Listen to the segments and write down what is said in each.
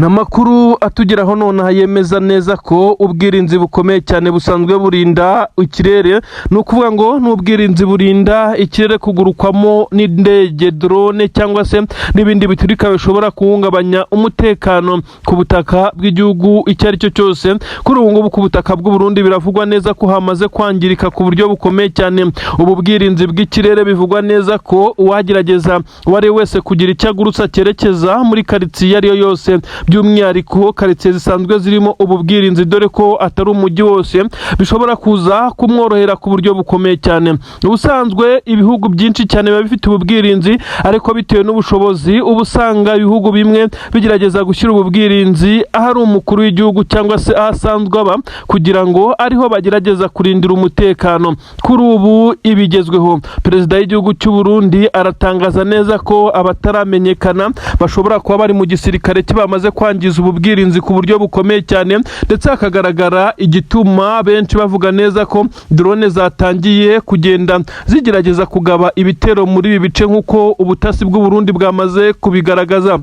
Ni amakuru atugeraho nonaha yemeza neza ko ubwirinzi bukomeye cyane busanzwe burinda ikirere, ni ukuvuga ngo ni ubwirinzi burinda ikirere kugurukwamo n'indege, drone cyangwa se n'ibindi biturika bishobora guhungabanya umutekano ku butaka bw'igihugu icyo ari cyo cyose. Kuri ubu ngubu ku butaka bw'u Burundi biravugwa neza ko hamaze kwangirika ku buryo bukomeye cyane ubu bwirinzi bw'ikirere. Bivugwa neza ko uwagerageza uwo ari we wese kugira icyo agurutsa cyerekeza muri karitsiye iyo ari yo yose, by'umwihariko karitsiye zisanzwe zirimo ubu bwirinzi, dore ko atari umujyi wose, bishobora kuza kumworohera ku buryo bukomeye cyane. Ubusanzwe ibihugu byinshi cyane biba bifite ubu bwirinzi, ariko bitewe n'ubushobozi uba usanga ibihugu bimwe bigerageza gushyira ubu bwirinzi ahari umukuru w'igihugu cyangwa se aho asanzwe aba, kugira ngo ariho bagerageza kurindira umutekano. Kuri ubu ibigezweho, perezida w'igihugu cy'u Burundi aratangaza neza ko abataramenyekana bashobora kuba bari mu gisirikare cye bamaze kwangiza ubu bwirinzi ku buryo bukomeye cyane, ndetse hakagaragara igituma benshi bavuga neza ko drone zatangiye kugenda zigerageza kugaba ibitero muri ibi bice, nk'uko ubutasi bw'u Burundi bwamaze kubigaragaza.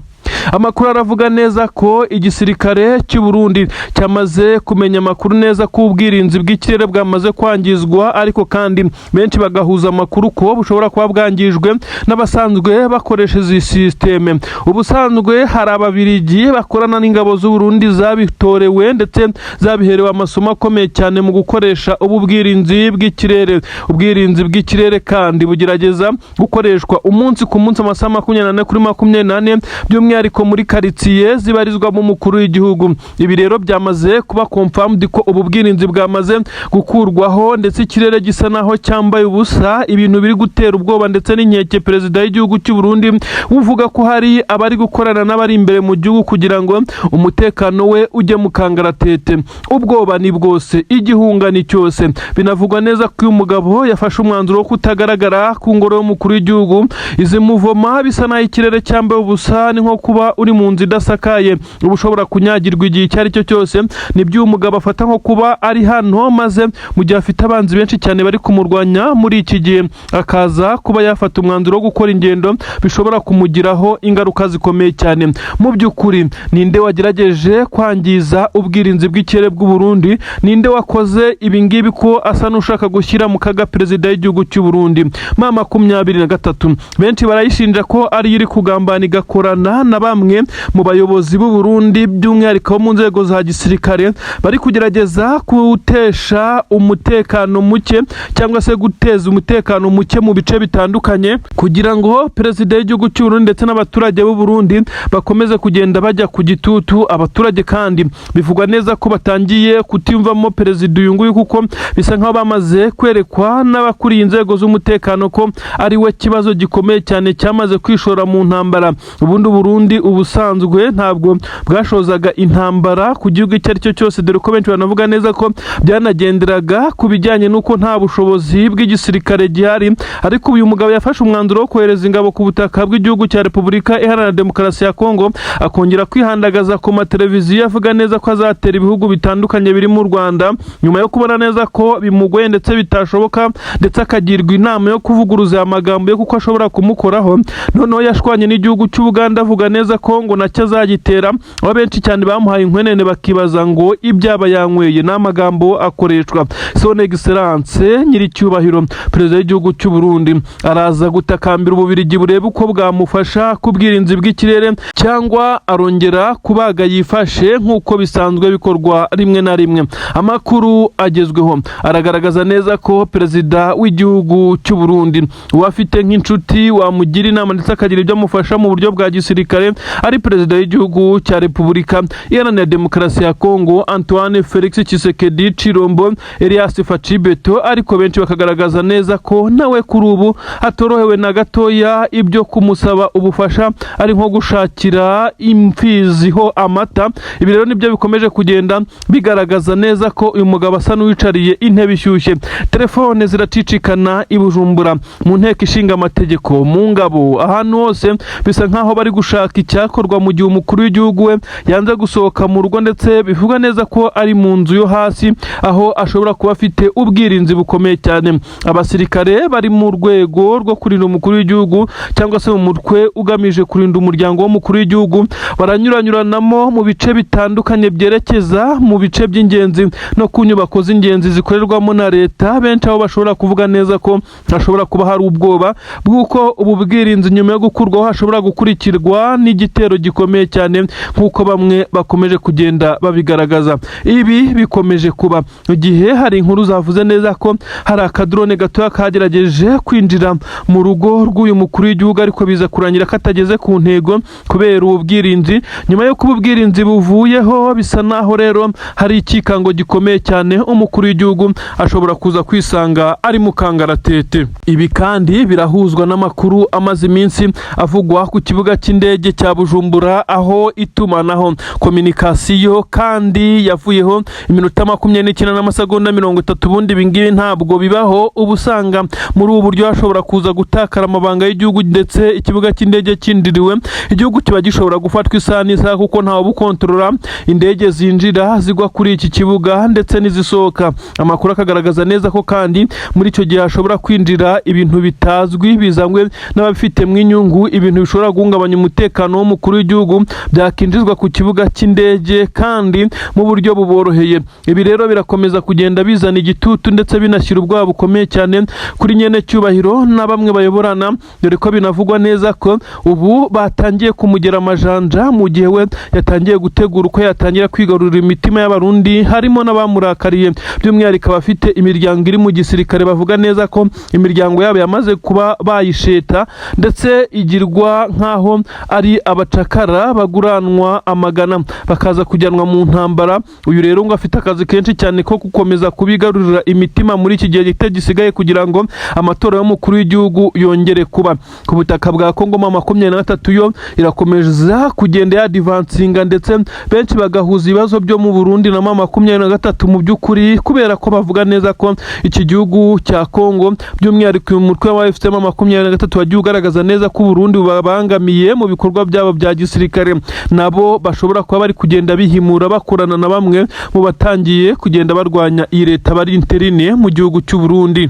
Amakuru aravuga neza ko igisirikare cy'u Burundi cyamaze kumenya amakuru neza ko ubwirinzi bw'ikirere bwamaze kwangizwa, ariko kandi benshi bagahuza amakuru ko bushobora kuba bwangijwe n'abasanzwe bakoresha izi sisiteme. Ubusanzwe hari Ababirigi bakorana n'ingabo z'u Burundi zabitorewe ndetse zabiherewe amasomo akomeye cyane mu gukoresha ubu bwirinzi bw'ikirere. Ubwirinzi bw'ikirere kandi bugerageza gukoreshwa umunsi ku munsi, amasaha 24 kuri 24, by'umwihariko muri karitsiye zibarizwamo umukuru w'igihugu. Ibi rero byamaze kuba confirmed ko ubu bwirinzi bwamaze gukurwaho, ndetse ikirere gisa naho cyambaye ubusa, ibintu biri gutera ubwoba ndetse n'inkeke perezida w'igihugu cy'u Burundi, uvuga ko hari abari gukorana n'abari imbere mu gihugu kugira ngo umutekano we ujye mu kangaratete. Ubwoba ni bwose, igihunga ni cyose. Binavugwa neza ko uyu mugabo yafashe umwanzuro wo kutagaragara ku ngoro y'umukuru w'igihugu. Izi muvoma bisa naho ikirere cyambaye ubusa, ni nko kuba uri mu nzu idasakaye, uba ushobora kunyagirwa igihe icyo ari cyo cyose. Nibyo uyu mugabo afata nko kuba ari hano, maze mu gihe afite abanzi benshi cyane bari kumurwanya muri iki gihe, akaza kuba yafata umwanzuro wo gukora ingendo bishobora kumugiraho ingaruka zikomeye cyane. Mu by'ukuri, ninde wagerageje kwangiza ubwirinzi bw'ikirere bw'u Burundi? Ninde wakoze ibi ngibi, ko asa n'ushaka gushyira mu kaga perezida w'igihugu cy'u Burundi? M23 benshi barayishinja ko ariyo iri kugambana, igakorana na bamwe mu bayobozi b'u Burundi, by'umwihariko bo mu nzego za gisirikare, bari kugerageza gutesha umutekano muke cyangwa se guteza umutekano muke mu bice bitandukanye, kugira ngo perezida w'igihugu cy'u Burundi ndetse n'abaturage b'u Burundi bakomeze kugenda bajya ku gitutu. Abaturage kandi bivugwa neza ko batangiye kutimvamo perezida uyu nguyu, kuko bisa nkaho bamaze kwerekwa n'abakuriye inzego z'umutekano ko ari we kibazo gikomeye cyane cyamaze kwishora mu ntambara. Ubundi Burundi ubusanzwe ntabwo bwashozaga intambara ku gihugu icyo ari cyo cyose, dore ko benshi banavuga neza ko byanagenderaga ku bijyanye n'uko nta bushobozi bw'igisirikare gihari. Ariko uyu mugabo yafashe umwanzuro wo kohereza ingabo ku butaka bw'igihugu cya Repubulika Iharanira Demokarasi ya Kongo, akongera kwihandagaza ku mateleviziyo avuga neza ko azatera ibihugu bitandukanye biri mu Rwanda, nyuma yo kubona neza ko bimugoye ndetse bitashoboka, ndetse akagirwa inama yo kuvuguruza aya magambo ye kuko ashobora kumukoraho. Noneho yashwanye n'igihugu cy'Ubuganda, avuga neza ko ngo nacyo azagitera, aho benshi cyane bamuhaye inkwenene bakibaza ngo ibyaba yanyweye. Ni amagambo akoreshwa Son Excellence nyiricyubahiro perezida w'igihugu cy'u Burundi. Araza gutakambira Ububirigi burebe uko bwamufasha ku bwirinzi bw'ikirere, cyangwa arongera kubaga yifashe nk'uko bisanzwe bikorwa rimwe na rimwe? Amakuru agezweho aragaragaza neza ko perezida w'igihugu cy'u Burundi uwafite nk'inshuti wamugira inama ndetse akagira ibyo amufasha mu buryo bwa gisirikare ari perezida w'igihugu cya Repubulika Iharanira Demokarasi ya Kongo, Antoine Felix Tshisekedi Tshilombo Elias Fatshi Béton. Ariko benshi bakagaragaza neza ko nawe kuri ubu atorohewe na gatoya, ibyo kumusaba ubufasha ari nko gushakira imfizi ho amata. Ibi rero nibyo bikomeje kugenda bigaragaza neza ko uyu mugabo asa n'uwicariye intebe ishyushye. Telefone ziracicikana i Bujumbura, mu nteko ishinga amategeko, mu ngabo, ahantu hose bisa nkaho bari gushaka. icyakorwa mu gihe umukuru w'igihugu we yanze gusohoka mu rugo, ndetse bivuga neza ko ari mu nzu yo hasi aho ashobora kuba afite ubwirinzi bukomeye cyane. Abasirikare bari mu rwego rwo kurinda umukuru w'igihugu cyangwa se mu mutwe ugamije kurinda umuryango w'umukuru w'igihugu baranyuranyuranamo mu bice bitandukanye byerekeza mu bice by'ingenzi no ku nyubako z'ingenzi zikorerwamo na leta. Benshi aho bashobora kuvuga neza ko hashobora kuba hari ubwoba bw'uko ubu bwirinzi nyuma yo gukurwaho hashobora gukurikirwa n'igitero gikomeye cyane, nk'uko bamwe bakomeje kugenda babigaragaza. Ibi bikomeje kuba mu gihe hari inkuru zavuze neza ko hari akadrone gatoya kagerageje kwinjira mu rugo rw'uyu mukuru w'igihugu, ariko biza kurangira katageze ku ntego kubera ubu bwirinzi. Nyuma yo kuba ubwirinzi buvuyeho, bisa naho rero hari ikikango gikomeye cyane, umukuru w'igihugu ashobora kuza kwisanga ari mu kangaratete. Ibi kandi birahuzwa n'amakuru amaze iminsi avugwa ku kibuga cy'indege cya Bujumbura, aho itumanaho, communication, kandi yavuyeho iminota 29 n'amasegonda 30. Ubundi ibingibi ntabwo bibaho, uba usanga muri ubu buryo hashobora kuza gutakara amabanga y'igihugu, ndetse ikibuga cy'indege kindiriwe, igihugu kiba gishobora gufatwa isaha n'isaha, kuko ntawe ubukontorora indege zinjira zigwa kuri iki kibuga ndetse n'izisohoka. Amakuru akagaragaza neza ko kandi muri icyo gihe hashobora kwinjira ibintu bitazwi bizanywe n'ababifitemo inyungu, ibintu bishobora guhungabanya umutekano w'umukuru w'igihugu byakinjizwa ku kibuga cy'indege kandi mu buryo buboroheye. Ibi rero birakomeza kugenda bizana igitutu ndetse binashyira ubwoba bukomeye cyane kuri nyene cyubahiro na bamwe bayoborana, dore ko binavugwa neza ko ubu batangiye kumugera amajanja, mu gihe we yatangiye gutegura uko yatangira kwigarurira imitima y'Abarundi, harimo n'abamurakariye, by'umwihariko abafite imiryango iri mu gisirikare, bavuga neza ko imiryango yabo yamaze kuba bayisheta ndetse igirwa nk'aho ari abacakara baguranwa amagana bakaza kujyanwa mu ntambara. Uyu rero ngo afite akazi kenshi cyane ko gukomeza kubigarurira imitima muri iki gihe gito gisigaye kugira ngo amatora y'umukuru w'igihugu yongere kuba ku butaka bwa Kongo. M23 yo irakomeza kugenda yadivansinga, ndetse benshi bagahuza ibibazo byo mu Burundi na M23 mu by'ukuri, kubera ko bavuga neza ko iki gihugu cya Kongo, by'umwihariko uyu mutwe wa AFC M23, wagiye ugaragaza neza ko Burundi bubabangamiye mu bikorwa byabo bya gisirikare, nabo bashobora kuba bari kugenda bihimura bakorana na bamwe mu batangiye kugenda barwanya iyi leta bari intérine mu gihugu cy'u Burundi.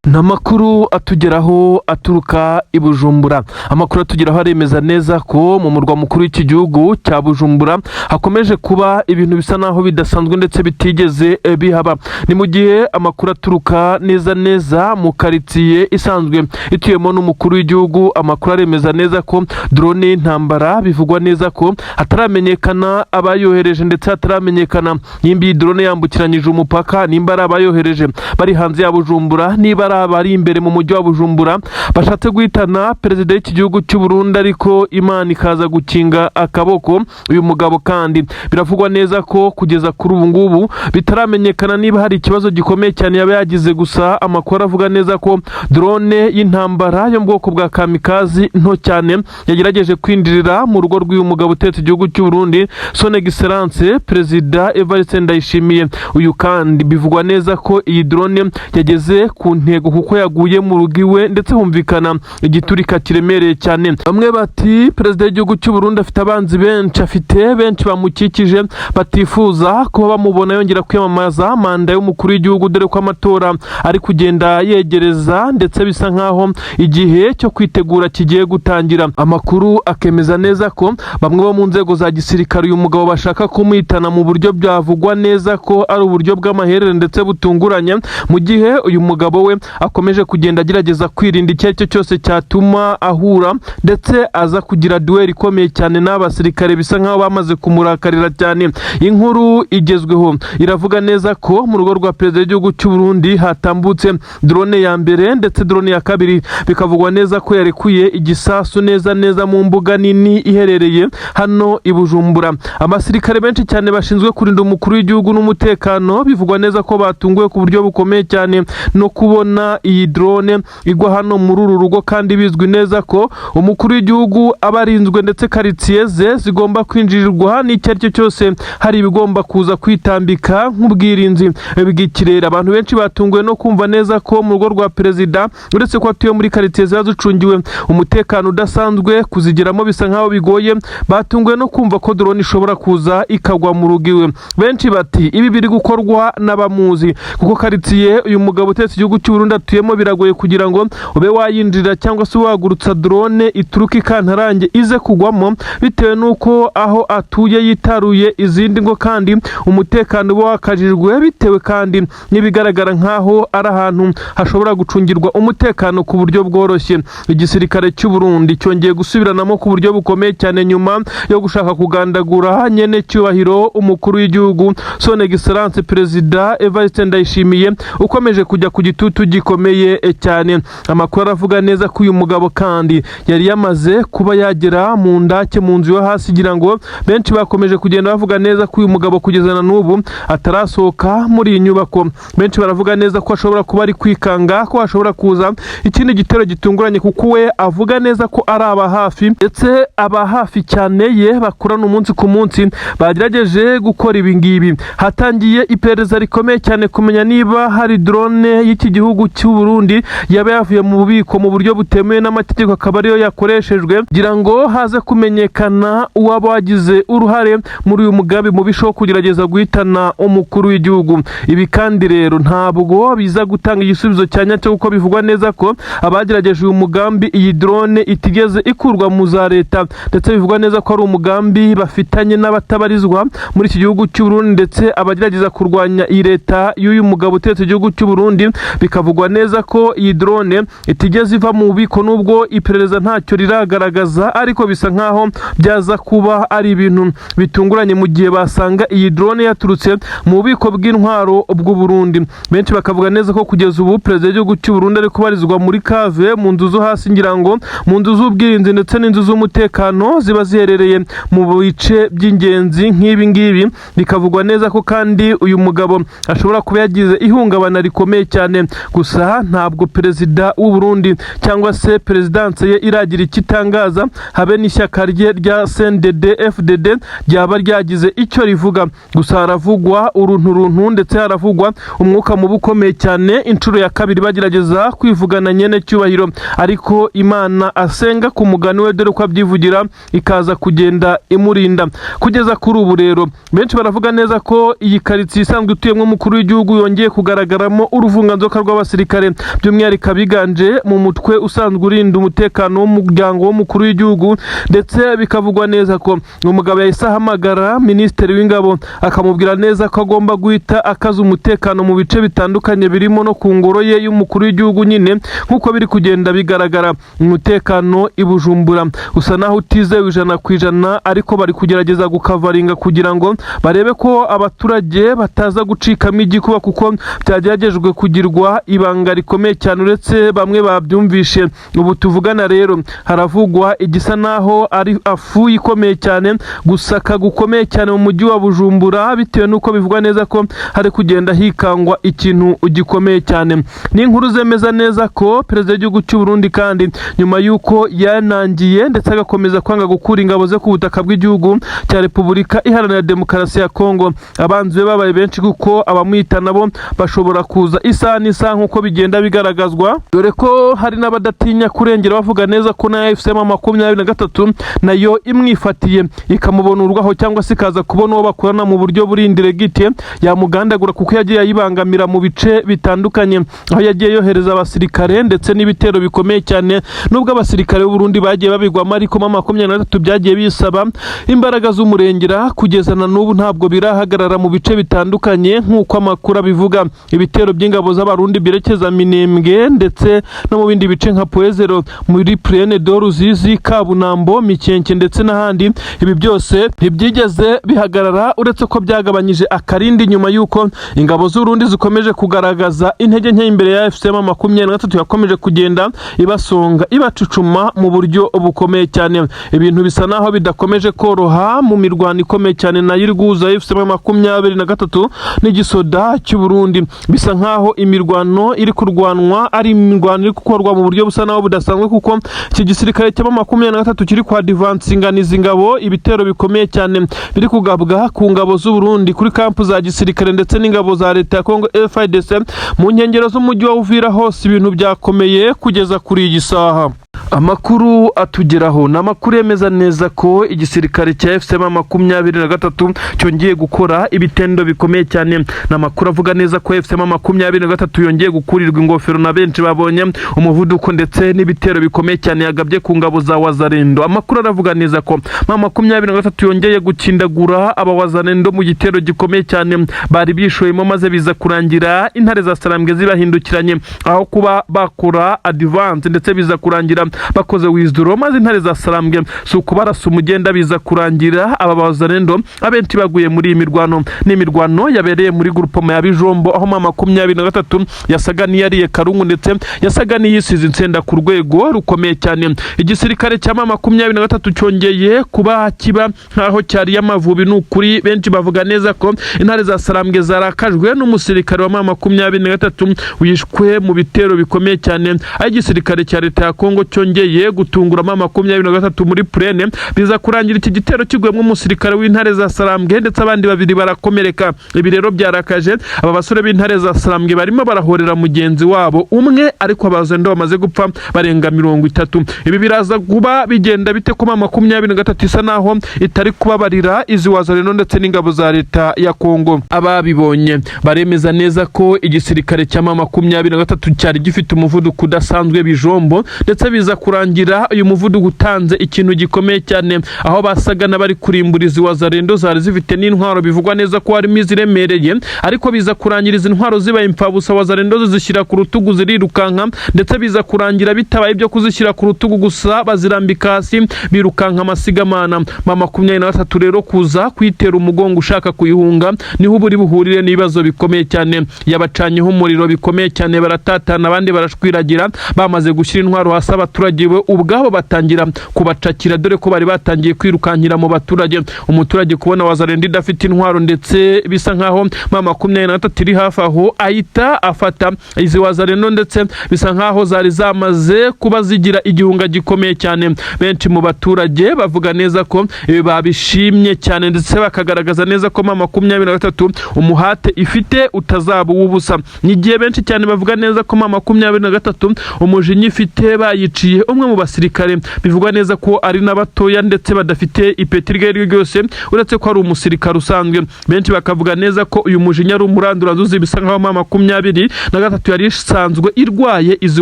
N'amakuru atugeraho aturuka i Bujumbura, amakuru atugeraho aremeza neza ko mu murwa mukuru w'iki gihugu cya Bujumbura hakomeje kuba ibintu bisa naho bidasanzwe ndetse bitigeze bihaba. Ni mu gihe amakuru aturuka neza neza mu karitsiye isanzwe ituyemo n'umukuru w'igihugu, amakuru aremeza neza ko drone y'intambara bivugwa neza ko hataramenyekana abayohereje, ndetse hataramenyekana nimba iyi drone yambukiranyije umupaka, nimba ari abayohereje bari hanze ya Bujumbura, niba ari abari imbere mu mujyi wa Bujumbura bashatse guhitana perezida w'iki gihugu cy'u Burundi, ariko Imana ikaza gukinga akaboko uyu mugabo. Kandi biravugwa neza ko kugeza kuri ubu ngubu bitaramenyekana niba hari ikibazo gikomeye cyane yaba yagize. Gusa amakuru avuga neza ko drone y'intambara yo mu bwoko bwa kamikazi nto cyane yagerageje kwinjirira mu rugo rw'uyu mugabo utetse igihugu cy'u Burundi, Son Excellence Perezida Evariste Ndayishimiye. Uyu kandi bivugwa neza ko iyi drone yageze ku ntego, kuko yaguye mu rugo iwe ndetse humvikana igiturika kiremereye cyane. Bamwe bati perezida w'igihugu cy'u Burundi afite abanzi benshi, afite benshi bamukikije batifuza kuba bamubona yongera kwiyamamaza manda y'umukuru w'igihugu, dore ko amatora ari kugenda yegereza ndetse bisa nkaho igihe cyo kwitegura kigiye gutangira. Amakuru akemeza neza ko bamwe bo mu nzego za gisirikare uyu mugabo bashaka kumuhitana mu buryo byavugwa neza ko ari uburyo bw'amaherere ndetse butunguranye, mu gihe uyu mugabo we akomeje kugenda agerageza kwirinda icyo ari cyo cyose cyatuma ahura ndetse aza kugira duel ikomeye cyane n'abasirikare bisa nkaho bamaze kumurakarira cyane. Inkuru igezweho iravuga neza ko mu rugo rwa perezida w'igihugu cy'u Burundi hatambutse drone ya mbere ndetse drone ya kabiri bikavugwa neza ko yarekuye igisasu neza neza mu mbuga nini iherereye hano i Bujumbura. Abasirikare benshi cyane bashinzwe kurinda umukuru w'igihugu n'umutekano bivugwa neza ko batunguwe ku buryo bukomeye cyane no kubona kubona iyi drone igwa hano muri uru rugo, kandi bizwi neza ko umukuru w'igihugu aba arinzwe ndetse karitsiye ze zigomba kwinjirirwa n'icyo ari cyo cyose, hari ibigomba kuza kwitambika nk'ubwirinzi bw'ikirere. Abantu benshi batunguwe no kumva neza ko mu rugo rwa perezida, uretse ko atuye muri karitsiye ziba zicungiwe umutekano udasanzwe, kuzigeramo bisa nkaho bigoye, batunguwe no kumva ko drone ishobora kuza ikagwa mu rugo iwe. Benshi bati ibi biri gukorwa n'abamuzi, kuko karitsiye uyu mugabo utetse igihugu cy'u Burundi atuyemo biragoye kugira ngo ube wayinjirira cyangwa se wagurutsa drone ituruka ikantarange ize kugwamo, bitewe n'uko aho atuye yitaruye izindi ngo kandi umutekano uba wakajijwe, bitewe kandi n'ibigaragara nk'aho ari ahantu hashobora gucungirwa umutekano ku buryo bworoshye. Igisirikare cy'u Burundi cyongeye gusubiranamo ku buryo bukomeye cyane nyuma yo gushaka kugandagura nyene cyubahiro umukuru w'igihugu Son Excellence Perezida Evariste Ndayishimiye, ukomeje kujya ku gitutu gikomeye cyane. Amakuru aravuga neza ko uyu mugabo kandi yari yamaze kuba yagera mu ndake mu nzu yo hasi, kugira ngo benshi bakomeje kugenda bavuga neza ko uyu mugabo kugeza na n'ubu atarasohoka muri iyi nyubako. Benshi baravuga neza ko ashobora kuba ari kwikanga ko hashobora kuza ikindi gitero gitunguranye, kuko we avuga neza ko ari aba hafi, ndetse aba hafi cyane ye bakorana umunsi ku munsi bagerageje gukora ibi ngibi. Hatangiye iperereza rikomeye cyane kumenya niba hari drone y'iki gihugu cy'u Burundi yaba yavuye mu bubiko mu buryo butemewe n'amategeko, akaba ariyo yakoreshejwe kugira ngo haze kumenyekana uwaba wagize uruhare muri uyu mugambi mubisha wo kugerageza guhitana umukuru w'igihugu. Ibi kandi rero ntabwo biza gutanga igisubizo cya nyacyo, kuko bivugwa neza ko abagerageje uyu mugambi iyi drone itigeze ikurwa mu za leta, ndetse bivugwa neza ko ari umugambi bafitanye n'abatabarizwa muri iki gihugu cy'u Burundi, ndetse abagerageza kurwanya iyi leta y'uyu mugabo utetse igihugu cy'u Burundi. Bikavugwa neza ko iyi drone itigeze iva mu bubiko, nubwo iperereza ntacyo riragaragaza, ariko bisa nkaho byaza kuba ari ibintu bitunguranye mu gihe basanga iyi drone yaturutse mu bubiko bw'intwaro bw'u Burundi. Benshi bakavuga neza ko kugeza ubu perezida w'igihugu cy'u Burundi ari kubarizwa muri cave mu nzu zo hasi, ngira ngo mu nzu z'ubwirinzi ndetse n'inzu z'umutekano ziba ziherereye mu bice by'ingenzi nk'ibi ngibi. Bikavugwa neza ko kandi uyu mugabo ashobora kuba yagize ihungabana rikomeye cyane. Gusa ntabwo perezida w'u Burundi cyangwa se perezidanse ye iragira icyo itangaza, habe n'ishyaka rye rya CNDD FDD ryaba ryagize icyo rivuga. Gusa haravugwa uruntu runtu, ndetse haravugwa umwuka mubi ukomeye cyane, inshuro ya kabiri bagerageza kwivugana nyene cyubahiro, ariko Imana asenga ku mugani we, dore ko abyivugira, ikaza kugenda imurinda kugeza kuri ubu. Rero benshi baravuga neza ko iyi karitsiye isanzwe ituyemo umukuru w'igihugu yongeye kugaragaramo uruvunganzoka rw'abasirikare, by'umwihariko abiganje mu mutwe usanzwe urinda umutekano w'umuryango w'umukuru w'igihugu. Ndetse bikavugwa neza ko umugabo yahise ahamagara minisitiri w'ingabo, akamubwira neza ko agomba guhita akaza umutekano mu bice bitandukanye, birimo no ku ngoro ye y'umukuru w'igihugu nyine. Nk'uko biri kugenda bigaragara, umutekano i Bujumbura usa naho utizewe 100%, ariko bari kugerageza gukavaringa kugira ngo barebe ko abaturage bataza gucikamo igikuba, kuko byageragejwe kugirwa ibanga rikomeye cyane, uretse bamwe babyumvishe. Ubu tuvugana rero haravugwa igisa naho ari afu ikomeye cyane, gusaka gukomeye cyane mu mujyi wa Bujumbura, bitewe n'uko bivugwa neza ko hari kugenda hikangwa ikintu gikomeye cyane. Ni inkuru zemeza neza ko perezida w'igihugu cy'u Burundi kandi nyuma y'uko yanangiye ndetse agakomeza kwanga gukura ingabo ze ku butaka bw'igihugu cya Repubulika Iharanira Demokarasi ya Kongo, abanzi be babaye benshi, kuko abamwita nabo bashobora kuza isaha n'isaha nk'uko bigenda bigaragazwa, dore ko hari n'abadatinya kurengera bavuga neza ko na AFC M23 nayo imwifatiye ikamubona urwaho, cyangwa se ikaza kubona uwo bakorana mu buryo buri indirect, yamugandagura, kuko yagiye ayibangamira mu bice bitandukanye, aho yagiye yohereza abasirikare ndetse n'ibitero bikomeye cyane. Nubwo abasirikare b'u Burundi bagiye babigwamo, ariko M23 byagiye bisaba imbaraga z'umurengera, kugeza na n'ubu ntabwo birahagarara mu bice bitandukanye nk'uko amakuru abivuga. Ibitero by'ingabo z'Abarundi byerekeza Minembwe ndetse no mu bindi bice nka Poezero, muri Plaine de Ruzizi, Kabunambo, Mikenke ndetse n'ahandi, ibi byose ntibyigeze bihagarara, uretse ko byagabanyije akarindi nyuma y'uko ingabo z'Urundi zikomeje kugaragaza intege nke imbere ya AFC M23 yakomeje kugenda ibasonga, ibacucuma mu buryo bukomeye cyane. Ibintu bisa naho bidakomeje koroha mu mirwano ikomeye cyane nayo iri guhuza AFC M23 n'igisoda cy'u Burundi. Bisa nkaho imirwano imirwano iri kurwanwa ari imirwano iri gukorwa mu buryo busa naho budasanzwe, kuko iki gisirikare cya M23 kiri kwa advancinganiza ingabo. Ibitero bikomeye cyane biri kugabwa ku ngabo z'u Burundi kuri kampu za gisirikare ndetse n'ingabo za leta ya Congo FARDC mu nkengero z'umujyi wa Uvira hose, ibintu byakomeye kugeza kuri iyi saha. Amakuru atugeraho ni amakuru yemeza neza ko igisirikare cya AFC M23 cyongeye gukora ibitendo bikomeye cyane. Ni amakuru avuga neza ko AFC M23 yongeye gukurirwa ingofero na benshi babonye umuvuduko ndetse n'ibitero bikomeye cyane yagabye ku ngabo za Wazalendo. Amakuru aravuga neza ko M23 yongeye gukindagura aba Wazalendo mu gitero gikomeye cyane bari bishoyemo, maze biza kurangira intare za Sarambwe zibahindukiranye aho kuba bakora advance, ndetse biza kurangira bakoze withdraw, maze intare za Sarambwe si ukubarasa umugenda, biza kurangira aba Wazalendo abenshi baguye muri iyi mirwano. Ni imirwano yabereye muri groupement ya Bijombo, aho M23 yasaga n'iyariye karungu ndetse yasaga n'iyisize insenda ku rwego rukomeye cyane. Igisirikare cya M23 cyongeye kuba kiba nkaho cyariye Amavubi. Ni ukuri benshi bavuga neza ko intare za Sarambwe zarakajwe n'umusirikare wa M23 wishwe mu bitero bikomeye cyane, aho igisirikare cya leta ya Kongo cyongeye gutungura M23 muri plaine, biza kurangira iki gitero kiguyemo umusirikare w'intare za Sarambwe ndetse abandi babiri barakomereka. Ibi rero byarakaje aba basore b'intare za Sarambwe, barimo barahorera mugenzi wabo umwe, ariko abazendo bamaze gupfa barenga 30. Ibi biraza kuba bigenda bite ko M23 isa naho itari kubabarira izi Wazalendo ndetse n'ingabo za leta ya Kongo? Ababibonye baremeza neza ko igisirikare cya M23 cyari gifite umuvuduko udasanzwe Bijombo, ndetse biza kurangira uyu muvuduko utanze ikintu gikomeye cyane, aho basaga n'abari kurimbura izi Wazalendo zari zifite n'intwaro bivugwa neza ko harimo iziremereye, ariko biza kurangira izi ntwaro zibaye impfabusa. Wazalendo zishyira ku rutugu zirirukanka, ndetse biza kurangira bitabaye ibyo kuzishyira ku rutugu gusa, bazirambika hasi birukanka amasigamana. M23 rero kuza kuyitera umugongo ushaka kuyihunga niho uba uri buhurire n'ibibazo bikomeye cyane. Yabacanyeho umuriro bikomeye cyane, baratatana, abandi barashwiragira. Bamaze gushyira intwaro hasi, abaturage bo ubwabo batangira kubacakira, dore ko bari batangiye kwirukankira mu baturage. Umuturage kubona Wazalendo idafite intwaro ndetse bisa nkaho M23 iri hafi aho, ahita afata izi Wazalendo, ndetse bisa nkaho zari zamaze kuba zigira igihunga gikomeye cyane. Benshi mu baturage bavuga neza ko ibi babishimye cyane, ndetse bakagaragaza neza ko M23 umuhate ifite utazaba uw'ubusa. Ni igihe benshi cyane bavuga neza ko M23 umujinya ifite bayiciye umwe mu basirikare, bivugwa neza ko ari n'abatoya ndetse badafite ipeti iryo ari ryo ryose, uretse ko ari umusirikare usanzwe. Benshi bakavuga neza ko uyu mujinya ari umuranduranzuzi, bisa nkaho M23 yari isanzwe irwaye izi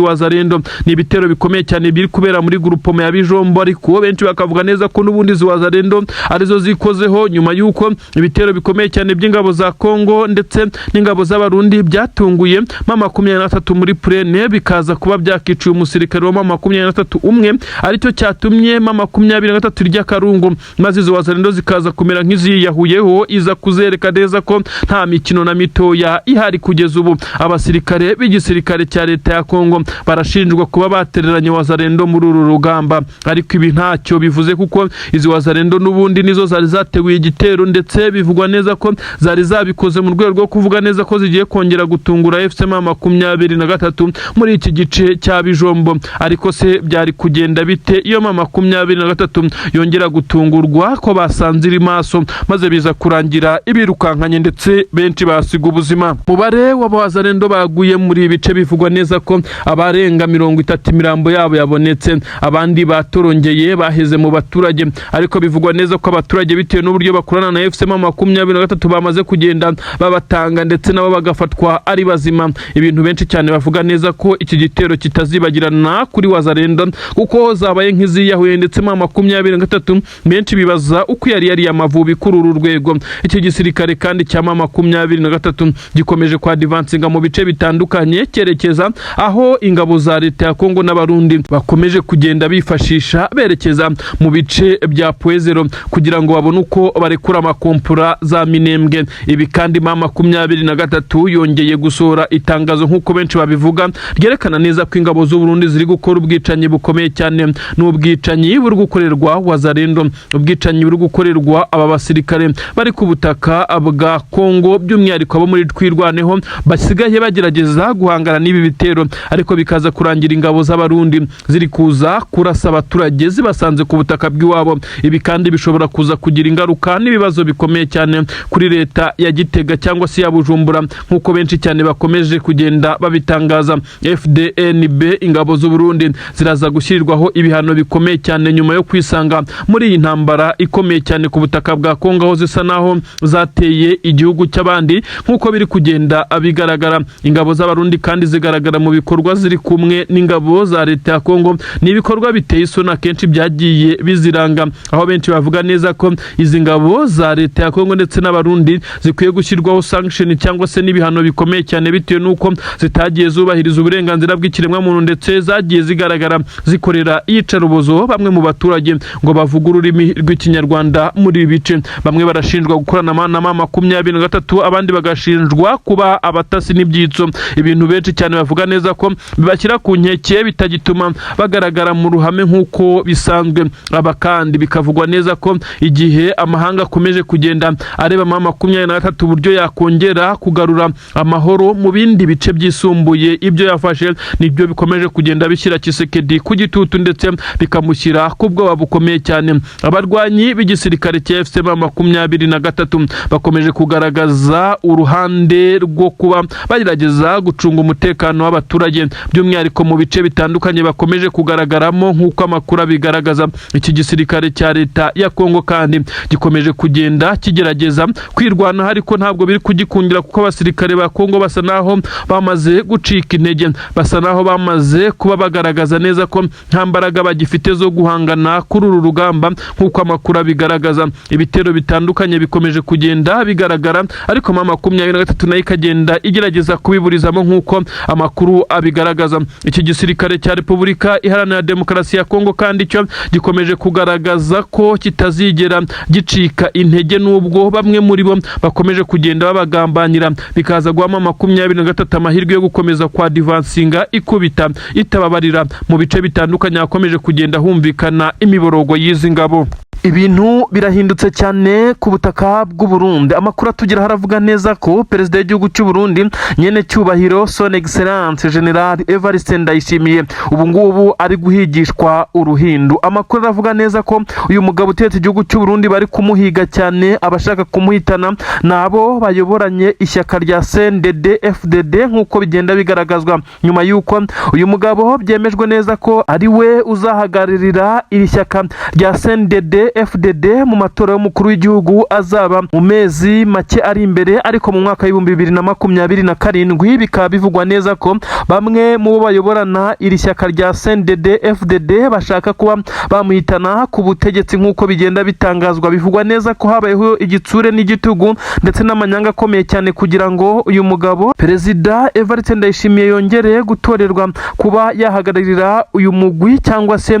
Wazalendo. Ni ibitero bikomeye cyane biri kubera muri groupement ya Bijombo, ariko benshi bakavuga neza ko n'ubundi izi Wazalendo arizo zikozeho, nyuma y'uko ibitero bikomeye cyane by'ingabo za Kongo ndetse n'ingabo z'Abarundi byatunguye M23 muri plaine, bikaza kuba byakiciye umusirikare wa M23 umwe, aricyo cyatumye M23 irya karungu, maze izo Wazalendo zikaza kumera nk'iziyahuyeho, iza kuzereka neza ko nta mikino na mitoya ihari. Kugeza ubu abasirikare b'igisirikare cya leta ya Kongo barashinjwa kuba batereranye Wazalendo muri uru rugamba, ariko ibi ntacyo bivuze kuko izi Wazalendo n'ubundi nizo zari zateguye igitero, ndetse bivugwa neza ko zari zabikoze mu rwego rwo kuvuga neza ko zigiye kongera gutungura AFC M23 muri iki gice cya Bijombo. Ariko se byari kugenda bite iyo M23 yongera gutungurwa ko basanze iri maso, maze biza kurangira ibirukankanye ndetse benshi basiga ubuzima? Mubare w'abazalendo baguye muri ibi bice, bivugwa neza ko abarenga 30 imirambo yabo yabonetse, abandi batorongeye baheze mu baturage, ariko bivugwa neza ko abaturage, bitewe n'uburyo bakorana na AFC M23, bamaze kugenda babatanga ndetse nabo bagafatwa ari bazima. Ibintu benshi cyane bavuga neza ko iki gitero kitazibagirana kuri Wazalendo, kuko zabaye nk'iziyahuye, ndetse M23 benshi bibaza uko yari yariye Amavubi kuri uru rwego. Iki gisirikare kandi cya M23 gikomeje kwa advancinga mu bice bitandukanye, cyerekeza aho ingabo za leta ya Kongo n'Abarundi bakomeje kugenda bifashisha berekeza mu bice bya Point Zéro kugira ngo babone uko barekura amakompura za Minembwe. Ibi kandi M23 yongeye gusohora itangazo, nk'uko benshi babivuga, ryerekana neza ko ingabo z'u Burundi ziri gukora ubwicanyi. ubwicanyi bukomeye cyane. Ni ubwicanyi buri gukorerwa Wazalendo, ubwicanyi buri gukorerwa aba basirikare bari ku butaka bwa Kongo, by'umwihariko abo muri Twirwaneho basigaye bagerageza guhangana n'ibi bitero, ariko bikaza kurangira ingabo z'Abarundi ziri kuza kurasa abaturage zibasanze ku butaka bw'iwabo. Ibi kandi bishobora kuza kugira ingaruka n'ibibazo bikomeye cyane kuri leta ya Gitega cyangwa se ya Bujumbura, nk'uko benshi cyane bakomeje kugenda babitangaza. FDNB, ingabo z'u Burundi, ziraza gushyirirwaho ibihano bikomeye cyane nyuma yo kwisanga muri iyi ntambara ikomeye cyane ku butaka bwa Kongo, aho zisa naho zateye igihugu cy'abandi nk'uko biri kugenda bigaragara. Ingabo z'Abarundi kandi zigaragara mu bikorwa ziri kumwe n'ingabo za leta ya Kongo. Ni ibikorwa biteye isoni akenshi byagiye biziranga, aho benshi bavuga neza ko izi ngabo za leta ya Kongo ndetse n'Abarundi zikwiye gushyirwaho sanction cyangwa se n'ibihano bikomeye cyane, bitewe n'uko zitagiye zubahiriza uburenganzira bw'ikiremwamuntu, ndetse zagiye zigaragara zikorera iyicarubozo bamwe mu baturage ngo bavuge ururimi rw'Ikinyarwanda muri ibi bice. Bamwe barashinjwa gukorana na M23, abandi bagashinjwa kuba abatasi n'ibyitso, ibintu benshi cyane bavuga neza ko bibashyira ku nkeke, bitagituma bagaragara mu ruhame nk'uko bisanzwe. Aba kandi bikavugwa neza ko igihe amahanga akomeje kugenda areba M23 uburyo yakongera kugarura amahoro mu bindi bice byisumbuye ibyo yafashe, nibyo bikomeje kugenda bishyira Tshisekedi ku gitutu, ndetse bikamushyira ku bwoba bukomeye cyane. Abarwanyi b'igisirikare cya AFC M23 bakomeje kugaragaza uruhande rwo kuba bagerageza gucunga umutekano w'abaturage, by'umwihariko mu bice bitandukanye bakomeje kugaragaramo, nk'uko amakuru abigaragaza. Iki gisirikare cya leta ya Kongo kandi gikomeje kugenda kigerageza kwirwanaho, ariko ntabwo biri kugikundira, kuko abasirikare ba Kongo basa naho bamaze gucika intege, basa naho bamaze kuba bagaragaza neza ko nta mbaraga bagifite zo guhangana kuri uru rugamba, nk'uko amakuru abigaragaza. Ibitero bitandukanye bikomeje kugenda bigaragara, ariko M23 nayo ikagenda igerageza kubiburizamo, nk'uko amakuru abigaragaza. Iki gisirikare cya Repubulika Iharanira Demokarasi ya Kongo kandi cyo gikomeje kugaragaza ko kitazigera gicika intege, nubwo bamwe muri bo bakomeje kugenda babagambanira, bikaza guha M23 amahirwe yo gukomeza kwa advancinga, ikubita itababarira mu bice bitandukanye hakomeje kugenda humvikana imiborogo y'izi ngabo. Ibintu birahindutse cyane ku butaka bw'u Burundi. Amakuru atugeraho aravuga neza ko perezida w'igihugu cy'u Burundi, nyene cyubahiro Son Excellence General Evariste Ndayishimiye, ubu ngubu ari guhigishwa uruhindu. Amakuru aravuga neza ko uyu mugabo utetse igihugu cy'u Burundi bari kumuhiga cyane. Abashaka kumuhitana ni abo bayoboranye ishyaka rya CNDD FDD, nk'uko bigenda bigaragazwa nyuma y'uko uyu mugabo byemejwe neza ko ari we uzahagararira iri shyaka rya CNDD FDD mu matora y'umukuru w'igihugu azaba mu mezi make ari imbere, ariko mu mwaka w'2027. Bikaba bivugwa neza ko bamwe mu bo bayoborana iri shyaka rya CNDD FDD bashaka kuba bamuhitana ku butegetsi, nk'uko bigenda bitangazwa. Bivugwa neza ko habayeho igitsure n'igitugu ndetse n'amanyanga akomeye cyane kugira ngo uyu mugabo perezida Evariste Ndayishimiye yongere gutorerwa kuba yahagararira uyu mugwi cyangwa se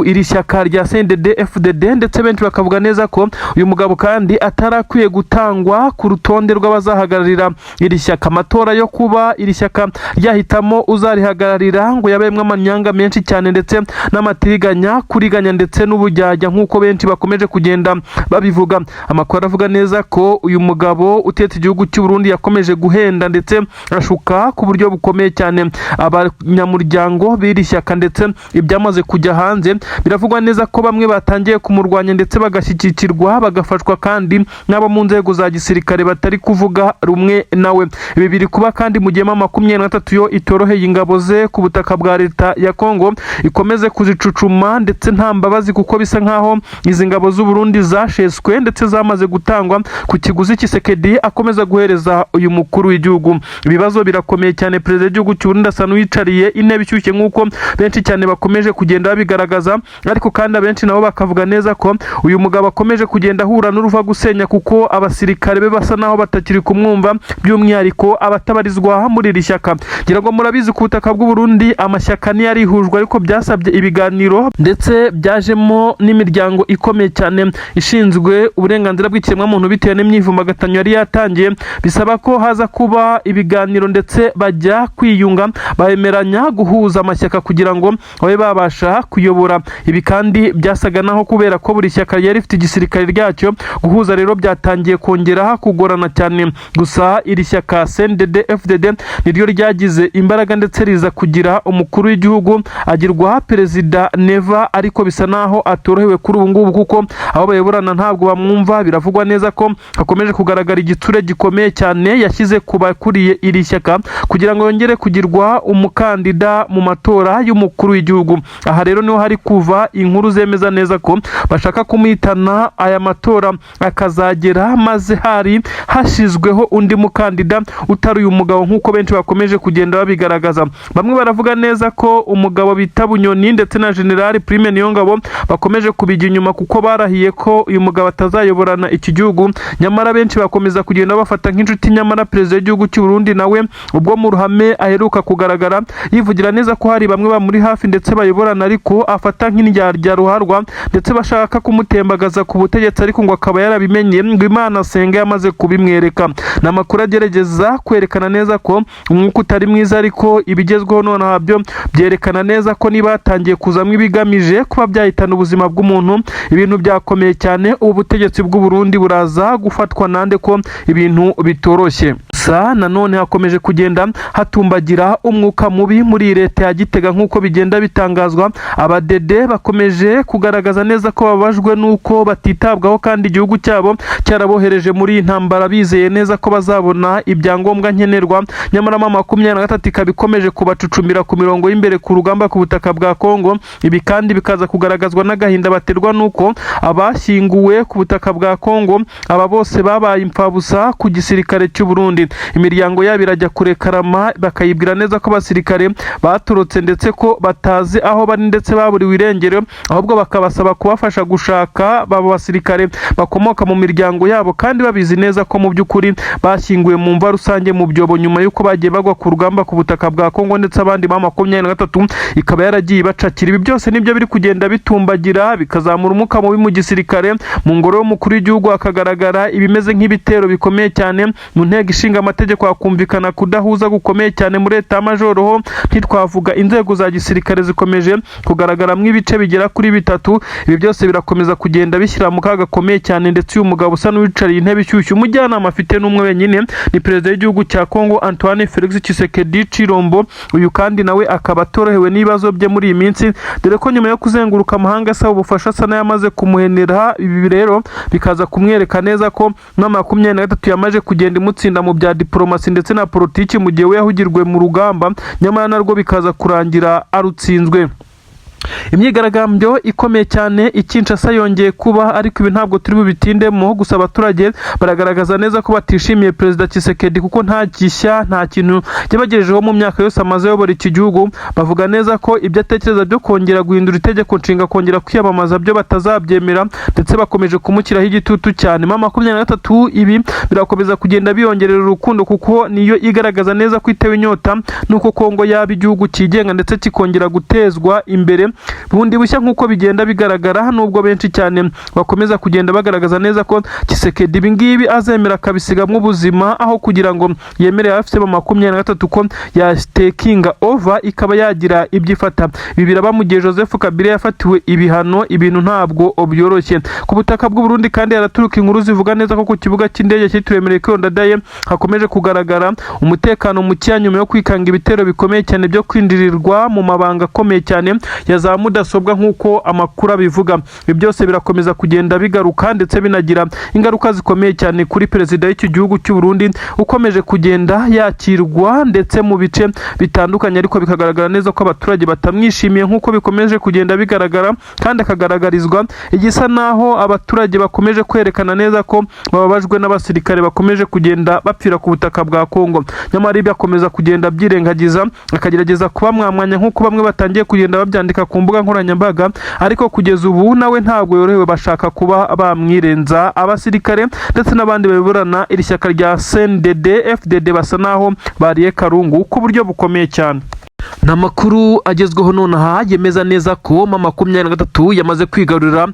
iri shyaka rya CNDD FDD. Ndetse benshi bakavuga neza ko uyu mugabo kandi atarakwiye gutangwa ku rutonde rw'abazahagararira iri shyaka. Amatora yo kuba iri shyaka ryahitamo uzarihagararira ngo yabayemo amanyanga menshi cyane, ndetse n'amatiriganya, kuriganya ndetse n'ubujyajya, nk'uko benshi bakomeje kugenda babivuga. Amakuru aravuga neza ko uyu mugabo utetse igihugu cy'u Burundi yakomeje guhenda ndetse ashuka ku buryo bukomeye cyane abanyamuryango b'iri shyaka, ndetse ibyamaze kujya hanze biravugwa neza ko bamwe batangiye kumurwanya, ndetse bagashyigikirwa, bagafashwa kandi n'abo mu nzego za gisirikare batari kuvuga rumwe nawe. Ibi biri kuba kandi mu gihe M23 yo itoroheye ingabo ze ku butaka bwa leta ya Kongo, ikomeze kuzicucuma ndetse nta mbabazi, kuko bisa nkaho izi ngabo z'u Burundi zasheswe ndetse zamaze gutangwa ku kiguzi Tshisekedi akomeza guhereza uyu mukuru w'igihugu. Ibibazo birakomeye cyane. Perezida w'igihugu cy'u Burundi asa n'uwicariye intebe ishyushye, nk'uko benshi cyane bakomeje kugenda babigaragaza, ariko kandi abenshi nabo bakavuga neza ko ko uyu mugabo akomeje kugenda ahura n'uruva gusenya, kuko abasirikare be basa naho batakiri kumwumva, by'umwihariko abatabarizwa muri iri shyaka. Ngira ngo murabizi, ku butaka bw'u Burundi amashyaka ntiyarihujwe, ariko byasabye ibiganiro ndetse byajemo n'imiryango ikomeye cyane ishinzwe uburenganzira bw'ikiremwamuntu bitewe n'imyivumbagatanyo yari yatangiye, bisaba ko haza kuba ibiganiro ndetse bajya kwiyunga, bemeranya guhuza amashyaka kugira ngo babe babasha kuyobora. Ibi kandi byasaga naho kubera ko buri shyaka ryari rifite igisirikare ryacyo, guhuza rero byatangiye kongera kugorana cyane. Gusa iri shyaka CNDD FDD niryo ryagize imbaraga ndetse riza kugira umukuru w'igihugu, agirwa perezida Neva, ariko bisa naho atorohewe kuri ubu ngubu kuko abo bayoborana ntabwo bamwumva. Biravugwa neza ko hakomeje kugaragara igitsure gikomeye cyane yashyize ku bakuriye iri shyaka kugira ngo yongere kugirwa umukandida mu matora y'umukuru w'igihugu. Aha rero niho hari kuva inkuru zemeza neza ko bashaka kumuhitana, aya matora akazagera maze hari hashyizweho undi mukandida utari uyu mugabo, nk'uko benshi bakomeje kugenda babigaragaza. Bamwe baravuga neza ko umugabo bita Bunyoni ndetse na General Prime Niyongabo bakomeje kubijya inyuma, kuko barahiye ko uyu mugabo atazayoborana iki gihugu. Nyamara benshi bakomeza kugenda bafata nk'inshuti. Nyamara perezida w'igihugu cy'u Burundi nawe ubwo mu ruhame aheruka kugaragara yivugira neza ko hari bamwe bamuri hafi ndetse bayoborana, ariko afata nk'indyarya ruharwa ndetse bashaka kumutembagaza ku butegetsi, ariko ngo akaba yarabimenye, ngo Imana asenga yamaze kubimwereka. Ni amakuru agerageza kwerekana neza ko umwuka utari mwiza, ariko ibigezweho nonaha byo byerekana neza ko niba hatangiye kuzamo ibigamije kuba byahitana ubuzima bw'umuntu, ibintu byakomeye cyane. Ubu butegetsi bw'u Burundi buraza gufatwa nande ko ibintu bitoroshye? Gusa nanone hakomeje kugenda hatumbagira umwuka mubi muri leta ya Gitega, nk'uko bigenda bitangazwa. Abadede bakomeje kugaragaza neza ko bababajwe n'uko batitabwaho kandi igihugu cyabo cyarabohereje muri iyi ntambara bizeye neza ko bazabona ibyangombwa nkenerwa, nyamara M23 ikaba ikomeje kubacucumira ku mirongo y'imbere ku rugamba ku butaka bwa Kongo. Ibi kandi bikaza kugaragazwa n'agahinda baterwa n'uko abashyinguwe ku butaka bwa Kongo aba bose babaye imfabusa ku gisirikare cy'u Burundi. Imiryango yabo irajya kurekarama bakayibwira neza ko abasirikare baturutse ndetse ko batazi aho bari ndetse baburiwe irengero, ahubwo bakabasaba kubafasha gushaka abo basirikare bakomoka mu miryango yabo, kandi babizi neza ko mu by'ukuri bashyinguwe mu mva rusange mu byobo nyuma y'uko bagiye bagwa ku rugamba ku butaka bwa Kongo, ndetse abandi M23 ikaba yaragiye ibacakira. Ibi byose nibyo biri kugenda bitumbagira bikazamura umwuka mubi mu gisirikare. Mu ngoro y'umukuru w'igihugu hakagaragara ibimeze nk'ibitero bikomeye cyane, mu nteko ishinga amategeko hakumvikana kudahuza gukomeye cyane, muri état major ho ntitwavuga, inzego za gisirikare zikomeje kugaragaramo ibice bigera kuri bitatu. Ibi byose birakomeza kugenda bishyira mu kaga gakomeye cyane, ndetse uyu mugabo usa n'uwicariye intebe ishyushye, umujyanama afite n'umwe wenyine, ni perezida w'igihugu cya Kongo Antoine Felix Tshisekedi Chilombo. Uyu kandi nawe akaba atorohewe n'ibibazo bye muri iyi minsi, dore ko nyuma yo kuzenguruka amahanga asaba ubufasha asa n'ayamaze kumuhenera. Ibi rero bikaza kumwereka neza ko M23 yamaze kugenda imutsinda mu bya diporomasi ndetse na politiki, mu gihe we yahugirwe mu rugamba, nyamara narwo bikaza kurangira arutsinzwe. Imyigaragambyo ikomeye cyane i Kinshasa yongeye kuba, ariko ibi ntabwo turi bubitindemo. Gusa abaturage baragaragaza neza ko batishimiye perezida Tshisekedi, kuko nta gishya, nta kintu yabagejejeho mu myaka yose amaze ayobora iki gihugu. Bavuga neza ko ibyo atekereza byo kongera guhindura itegeko nshinga, kongera kwiyamamaza, byo batazabyemera, ndetse bakomeje kumushyiraho igitutu cyane. M23 ibi birakomeza kugenda biyongerera urukundo, kuko niyo igaragaza neza ko itewe inyota nuko Kongo yaba igihugu cyigenga ndetse kikongera gutezwa imbere bundi bushya, nk'uko bigenda bigaragara, nubwo benshi cyane bakomeza kugenda bagaragaza neza ko Tshisekedi ibi ngibi azemera akabisigamwo ubuzima aho kugira ngo yemere AFC M23 ko yatakinga over ikaba yagira ibyo ifata. Ibi biraba mu gihe Joseph Kabila yafatiwe ibihano. Ibintu ntabwo byoroshye ku butaka bw'u Burundi. Kandi haraturuka inkuru zivuga neza ko ku kibuga cy'indege cyitiriwe Melchior Ndadaye hakomeje kugaragara umutekano mukeya, nyuma yo kwikanga ibitero bikomeye cyane byo kwinjirirwa mu mabanga akomeye cyane ya za mudasobwa, nk'uko amakuru abivuga. Ibi byose birakomeza kugenda bigaruka ndetse binagira ingaruka zikomeye cyane kuri perezida w'iki gihugu cy'u Burundi, ukomeje kugenda yakirwa ndetse mu bice bitandukanye, ariko bikagaragara neza ko abaturage batamwishimiye, nk'uko bikomeje kugenda bigaragara, kandi akagaragarizwa igisa naho abaturage bakomeje kwerekana neza ko bababajwe n'abasirikare bakomeje kugenda bapfira ku butaka bwa Kongo. Nyamara ibyo akomeza kugenda abyirengagiza, akagerageza kubamwamwanya, nk'uko bamwe batangiye kugenda babyandika. ku mbuga nkoranyambaga, ariko kugeza ubu nawe ntabwo yorohewe, bashaka kuba bamwirenza. Abasirikare ndetse n'abandi bayoborana iri shyaka rya CNDD FDD basa naho bariye karungu ku buryo bukomeye cyane. Ni amakuru agezweho nonaha yemeza neza ko M23 yamaze kwigarurira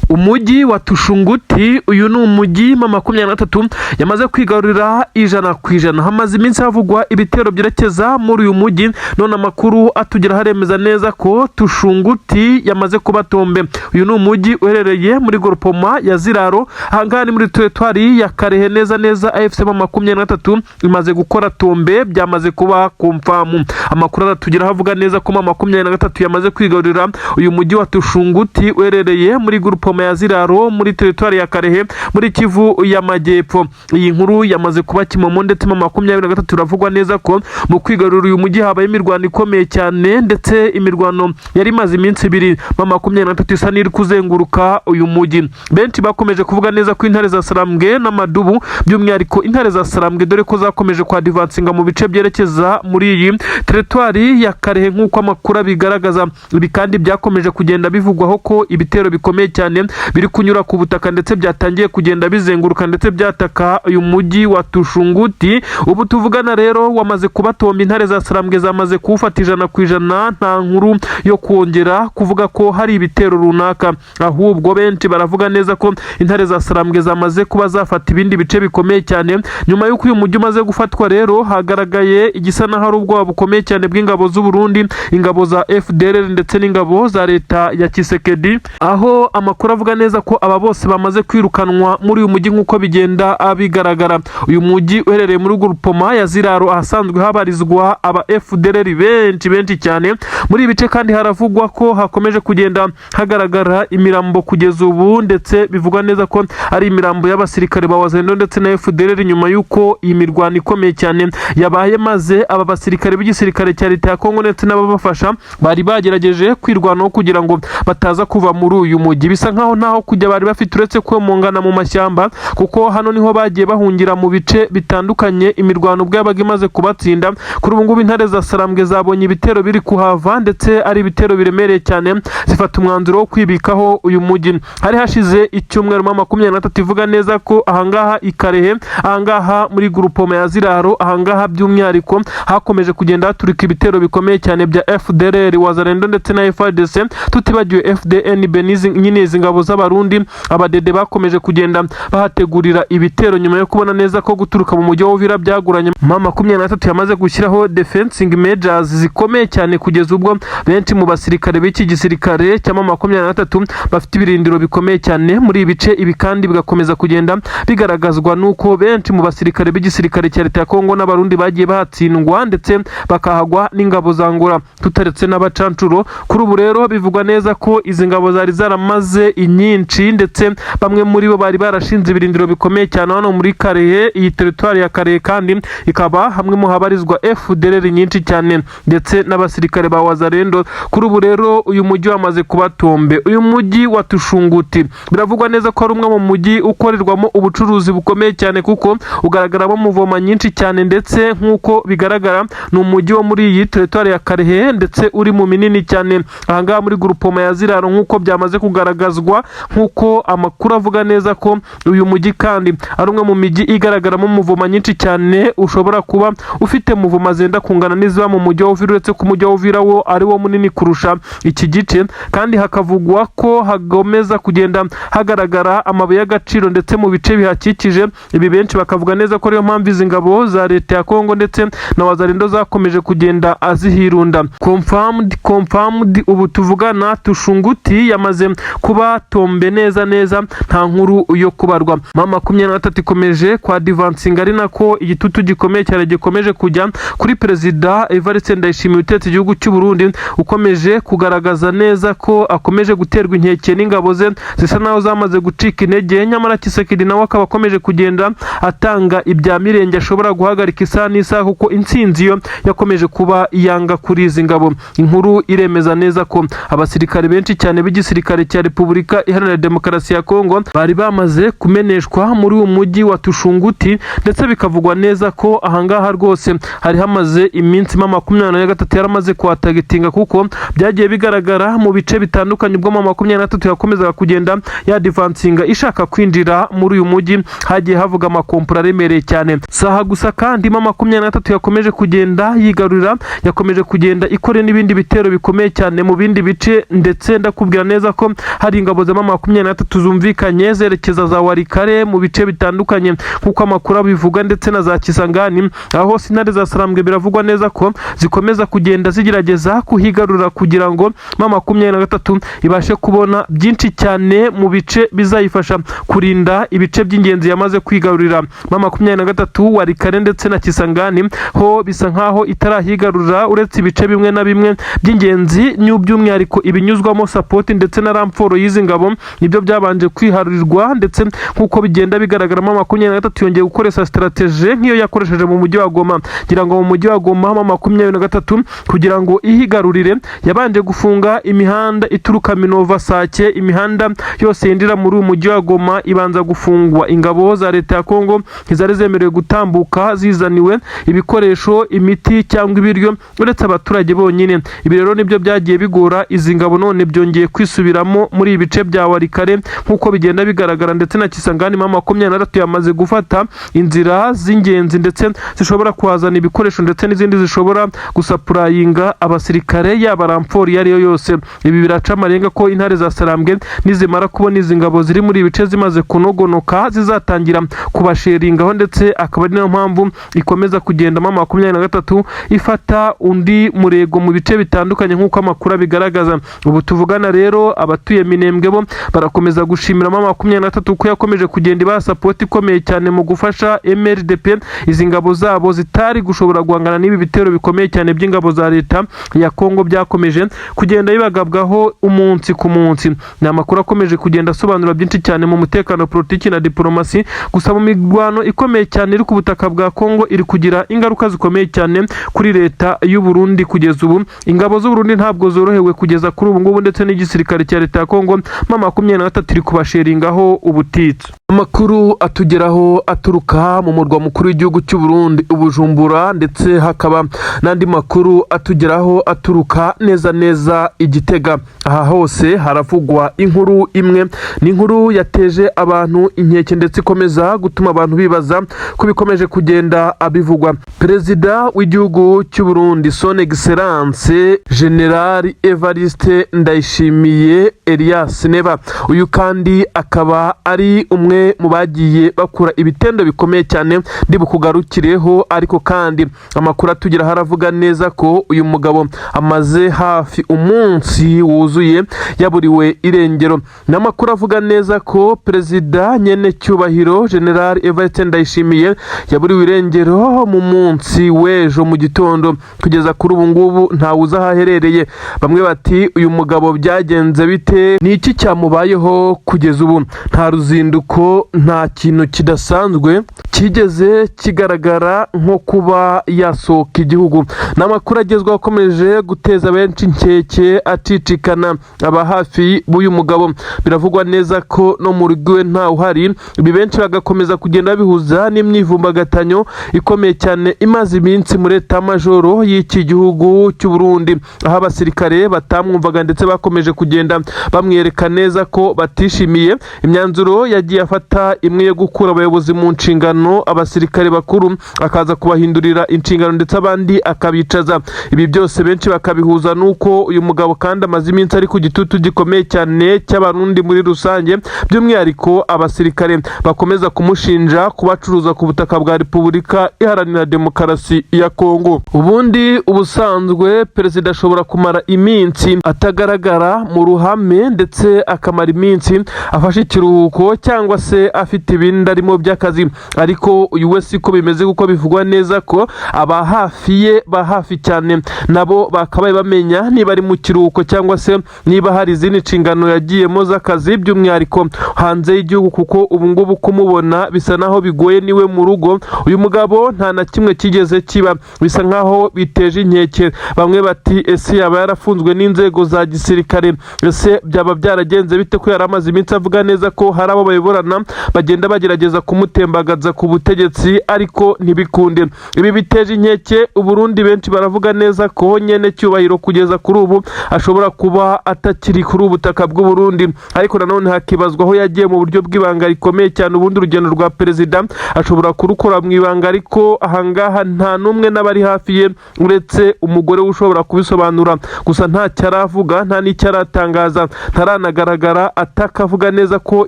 umujyi wa Tushunguti. Uyu ni umujyi M23 yamaze kwigarurira 100%. Hamaze iminsi havugwa ibitero byerekeza muri uyu mujyi, none amakuru atugera haremeza neza ko Tushunguti yamaze kuba tombe. Uyu ni umujyi uherereye muri groupement ya Ziraro, ahangaha ni muri teritwari ya Karehe neza neza. AFC M23 imaze gukora tombe, byamaze kuba confirm. Amakuru aratugeraho avuga neza ko M23 yamaze kwigarurira uyu mujyi wa Tushunguti uherereye muri groupement ya Ziraro, muri teritwari ya Karehe, muri Kivu y'Amajyepfo. Iyi nkuru yamaze kuba kimomo, ndetse M23 iravugwa neza ko mu kwigarurira uyu mujyi habaye imirwano ikomeye cyane, ndetse imirwano yari imaze iminsi 2 M23 isa n'iri kuzenguruka uyu mujyi. Benshi bakomeje kuvuga neza ko intare za Sarambwe n'amadubu, by'umwihariko intare za Sarambwe, dore ko zakomeje kwadivansinga mu bice byerekeza muri iyi teritwari ya Karehe nk'uko amakuru abigaragaza. Ibi kandi byakomeje kugenda bivugwaho ko ibitero bikomeye cyane biri kunyura ku butaka, ndetse byatangiye kugenda bizenguruka ndetse byataka uyu mujyi wa Tushunguti. Ubu tuvugana rero wamaze kubatomba, intare za Sarambwe zamaze kuwufata 100%. Nta nkuru yo kongera kuvuga ko hari ibitero runaka, ahubwo benshi baravuga neza ko intare za Sarambwe zamaze kuba zafata ibindi bice bikomeye cyane. Nyuma y'uko uyu mujyi umaze gufatwa rero, hagaragaye igisa n'aho ari ubwoba bukomeye cyane bw'ingabo z'u Burundi, ingabo za FDLR ndetse n'ingabo za leta ya Tshisekedi, aho amakuru avuga neza ko aba bose bamaze kwirukanwa muri uyu mujyi nk'uko bigenda bigaragara. Uyu mujyi uherereye muri groupement ya Ziraro, ahasanzwe habarizwa aba FDLR benshi benshi cyane. Muri ibi bice kandi haravugwa ko hakomeje kugenda hagaragara imirambo kugeza ubu, ndetse bivugwa neza ko ari imirambo y'abasirikare ba Wazalendo ndetse na FDLR, nyuma y'uko iyi mirwano ikomeye cyane yabaye, maze aba basirikare b'igisirikare cya leta ya Kongo ndetse n'ababafasha bari bagerageje kwirwanaho kugira ngo bataza kuva muri uyu mujyi. Bisa nkaho ntaho kujya bari bafite uretse kwomongana mu mashyamba, kuko hano niho bagiye bahungira mu bice bitandukanye imirwano ubwo yabaga imaze kubatsinda. Kuri ubu ngubu intare za Sarambwe zabonye ibitero biri kuhava, ndetse ari ibitero biremereye cyane, zifata umwanzuro wo kwibikaho uyu mujyi. Hari hashize icyumweru M23 ivuga neza ko ahangaha i Karehe, ahangaha muri groupement ya Ziraro, ahangaha by'umwihariko hakomeje kugenda haturika ibitero bikomeye cyane bya FDLR, Wazalendo ndetse na FARDC, tutibagiwe FDNB nyine izi ngabo z'Abarundi. Abadede bakomeje kugenda bahategurira ibitero nyuma yo kubona neza ko guturuka mu mujyi wa Uvira byaguranye. M23 yamaze gushyiraho defensing measures zikomeye cyane, kugeza ubwo benshi mu basirikare b'iki gisirikare cya M23 bafite ibirindiro bikomeye cyane muri ibi bice. Ibi kandi bigakomeza kugenda bigaragazwa n'uko benshi mu basirikare b'igisirikare cya leta ya Kongo n'Abarundi bagiye bahatsindwa, ndetse bakahagwa n'ingabo za Angola, tutaretse n'abacancuro. Kuri ubu rero bivugwa neza ko izi ngabo zari zaramaze inyinshi, ndetse bamwe muri bo bari barashinze ibirindiro bikomeye cyane hano muri Karehe. Iyi teritwari ya Karehe kandi ikaba hamwe mu habarizwa FDLR nyinshi cyane ndetse n'abasirikare ba Wazalendo. Kuri ubu rero uyu mujyi wamaze kuba tombe. Uyu mujyi wa Tushunguti biravugwa neza ko ari umwe mu mujyi ukorerwamo ubucuruzi bukomeye cyane, kuko ugaragaramo mouvement nyinshi cyane, ndetse nk'uko bigaragara ni umujyi wo muri iyi teritwari ya Karehe, ndetse uri mu minini cyane ahangaha muri groupement ya Ziraro, nk'uko byamaze kugaragazwa, nk'uko amakuru avuga neza ko uyu mujyi kandi ari umwe mu mijyi igaragaramo mouvement nyinshi cyane, ushobora kuba ufite mouvement zenda kungana n'iziba mu mujyi wa Uvira, uretse ko umujyi wa Uvira wo ari wo munini kurusha iki gice. Kandi hakavugwa ko hagomeza kugenda hagaragara amabuye y'agaciro ndetse mu bice bihakikije. Ibi benshi bakavuga neza ko ariyo mpamvu izi ngabo za leta ya Kongo ndetse na Wazalendo zakomeje kugenda azihirunda. Confirmed, confirmed, ubu tuvugana Tushunguti yamaze kuba tombe neza neza, nta nkuru yo kubarwa. M23 ikomeje kwa advancinga, ari nako igitutu gikomeye cyane gikomeje kujya kuri Perezida Evariste Ndayishimiye utetse igihugu cy'u Burundi, ukomeje kugaragaza neza ko akomeje guterwa inkeke n'ingabo ze zisa naho zamaze gucika intege. Nyamara Tshisekedi nawe akaba akomeje kugenda atanga ibya mirenge ashobora guhagarika isaha n'isaha, kuko intsinzi yo yakomeje kuba iye. iyanga kuri izi ngabo. Inkuru iremeza neza ko abasirikare benshi cyane b'igisirikare cya Repubulika Iharanira Demokarasi ya Kongo bari bamaze kumeneshwa muri uyu mujyi wa Tushunguti, ndetse bikavugwa neza ko ahangaha rwose hari hamaze iminsi M23 yaramaze kuhatagitinga, kuko byagiye bigaragara mu bice bitandukanye ubwo M23 yakomezaga kugenda yadivansinga ishaka kwinjira muri uyu mujyi, hagiye havuga amakompura aremereye cyane. Saha gusa kandi M23 yakomeje kugenda yigarurira, yakomeje kugenda ikora n'ibindi bitero bikomeye cyane mu bindi bice, ndetse ndakubwira neza ko hari ingabo za M23 zumvikanye zerekeza za Walikale mu bice bitandukanye nk'uko amakuru abivuga, ndetse na za Kisangani, aho hose intare za Sarambwe biravugwa neza ko zikomeza kugenda zigerageza kuhigarurira kugira ngo M23 ibashe kubona byinshi cyane mu bice bizayifasha kurinda ibice by'ingenzi yamaze kwigarurira. M23 Walikale ndetse na Kisangani ho bisa nkaho itarahigarurira, uretse ibice bimwe na bimwe by'ingenzi, by'umwihariko ibinyuzwamo support ndetse na renfort y'izi ngabo nibyo byabanje kwiharirwa. Ndetse nk'uko bigenda bigaragaramo, 23 yongeye gukoresha stratégie nk'iyo yakoresheje mu mujyi wa Goma. Ngira ngo mu mujyi wa Goma M23 kugira ngo ihigarurire yabanje gufunga imihanda ituruka Minova, Sake, imihanda yose yinjira muri uyu mujyi wa Goma ibanza gufungwa. Ingabo za leta ya Kongo ntizari zemerewe gutambuka zizaniwe ibikoresho, imiti cyangwa ibiryo, uretse abaturage bonyine. Ibi rero nibyo byagiye bigora izi ngabo, none byongeye kwisubiramo muri ibi bice bya Walikale nk'uko bigenda bigaragara, ndetse na Kisangani. M23 yamaze gufata inzira z'ingenzi ndetse zishobora kuhazana ibikoresho ndetse n'izindi zishobora gusapurayinga abasirikare, yaba renfort iyo ari yo yose. Ibi biraca amarenga ko intare za Sarambwe nizimara kubona izi ngabo ziri muri ibi bice zimaze kunogonoka, zizatangira kubasheringaho, ndetse akaba ari nayo mpamvu ikomeza kugenda M23 ifata undi murego mu bice bitandukanye nk'uko amakuru abigaragaza. Ubu tuvugana rero, abatuye Minembwe bo barakomeza gushimira M23 ko yakomeje kugenda ibaha support ikomeye cyane mu gufasha MRDP, izi ngabo zabo zitari gushobora guhangana n'ibi bitero bikomeye cyane by'ingabo za leta ya Kongo byakomeje kugenda bibagabwaho umunsi ku munsi. Ni amakuru akomeje kugenda asobanura byinshi cyane mu mutekano, politiki na diplomasi. Gusa mu mirwano ikomeye cyane iri ku butaka bwa Kongo iri kugira ingaruka zikomeye cyane kuri leta y'u Burundi. Kugeza ubu ingabo z'u Burundi ntabwo zorohewe kugeza kuri ubu ngubu, ndetse n'igisirikare cya leta ya Kongo M23 iri kubasheringaho ubutitsa. Amakuru atugeraho aturuka mu murwa mukuru w'igihugu cy'u Burundi, Bujumbura, ndetse hakaba n'andi makuru atugeraho aturuka neza neza i Gitega. Aha hose haravugwa inkuru imwe, ni inkuru yateje abantu inkeke ndetse ikomeza gutuma abantu bibaza ko bikomeje kugenda abivugwa. Perezida w'igihugu cy'u Burundi, Son Excellence General Evariste Ndayishimiye Elias Neva, uyu kandi akaba ari umwe mu bagiye bakura ibitendo bikomeye cyane ndi bukugarukireho, ariko kandi amakuru atugeraho aravuga neza ko uyu mugabo amaze hafi umunsi wuzuye yaburiwe irengero. Ni amakuru avuga neza ko perezida nyene cyubahiro General Evariste Ndayishimiye yaburiwe irengero mu munsi w'ejo mu gitondo. Kugeza kuri ubu ngubu ntawe uzi aho aherereye. Bamwe bati: "Uyu mugabo byagenze bite? Ni iki cyamubayeho?" Kugeza ubu nta ruzinduko, nta kintu kidasanzwe kigeze kigaragara nko kuba yasohoka igihugu. Ni amakuru agezweho akomeje guteza benshi inkeke, acicikana aba hafi b'uyu mugabo. Biravugwa neza ko no mu rugo iwe ntawe uhari. Ibi benshi bagakomeza kugenda babihuza n'imyivumbagatanyo ikomeye cyane imaze iminsi muri état-major y'iki gihugu cy'u Burundi, aho abasirikare batamwumvaga ndetse bakomeje kugenda bamwereka neza ko batishimiye imyanzuro yagiye afata, imwe yo gukura abayobozi mu nshingano, abasirikare bakuru akaza kubahindurira inshingano ndetse abandi akabicaza. Ibi byose benshi bakabihuza n'uko uyu mugabo kandi amaze iminsi ari ku gitutu gikomeye cyane cy'Abarundi muri rusange, by'umwihariko abasirikare bakomeza kumushinja kubacuruza ku butaka bwa Repubulika Iharanira Demokarasi ya Kongo. Ubundi ubusanzwe perezida ashobora kumara iminsi atagaragara mu ruhame, ndetse akamara iminsi afashe ikiruhuko cyangwa se se afite ibindi arimo by'akazi. Ariko uyu we siko bimeze, kuko bivugwa neza ko aba hafi ye, ba hafi cyane, nabo bakabaye bamenya niba ari mu kiruhuko cyangwa se niba hari izindi nshingano yagiyemo z'akazi, by'umwihariko hanze y'igihugu, kuko ubu ngubu kumubona bisa naho bigoye. Niwe mu rugo uyu mugabo nta na kimwe kigeze kiba, bisa nkaho biteje inkeke. Bamwe bati: "Ese yaba yarafunzwe n'inzego za gisirikare? Ese byaba byaragenze bite ko yari amaze iminsi avuga neza ko hari abo bayoborana bagenda bagerageza kumutembagaza ku butegetsi ariko ntibikunde?" Ibi biteje inkeke Uburundi. Benshi baravuga neza ko nyene cyubahiro kugeza kuri ubu ashobora kuba atakiri kuri ubu butaka bw'u Burundi, ariko nanone hakibazwa aho yagiye mu buryo bw'ibanga rikomeye cyane. Ubundi urugendo rwa perezida ashobora kurukora mu ibanga, ariko ahangaha nta n'umwe n'abari hafi ye uretse umugore we ushobora kubisobanura. Gusa ntacyo aravuga, nta n'icyo aratangaza, ntaranagaragara atakavuga neza ko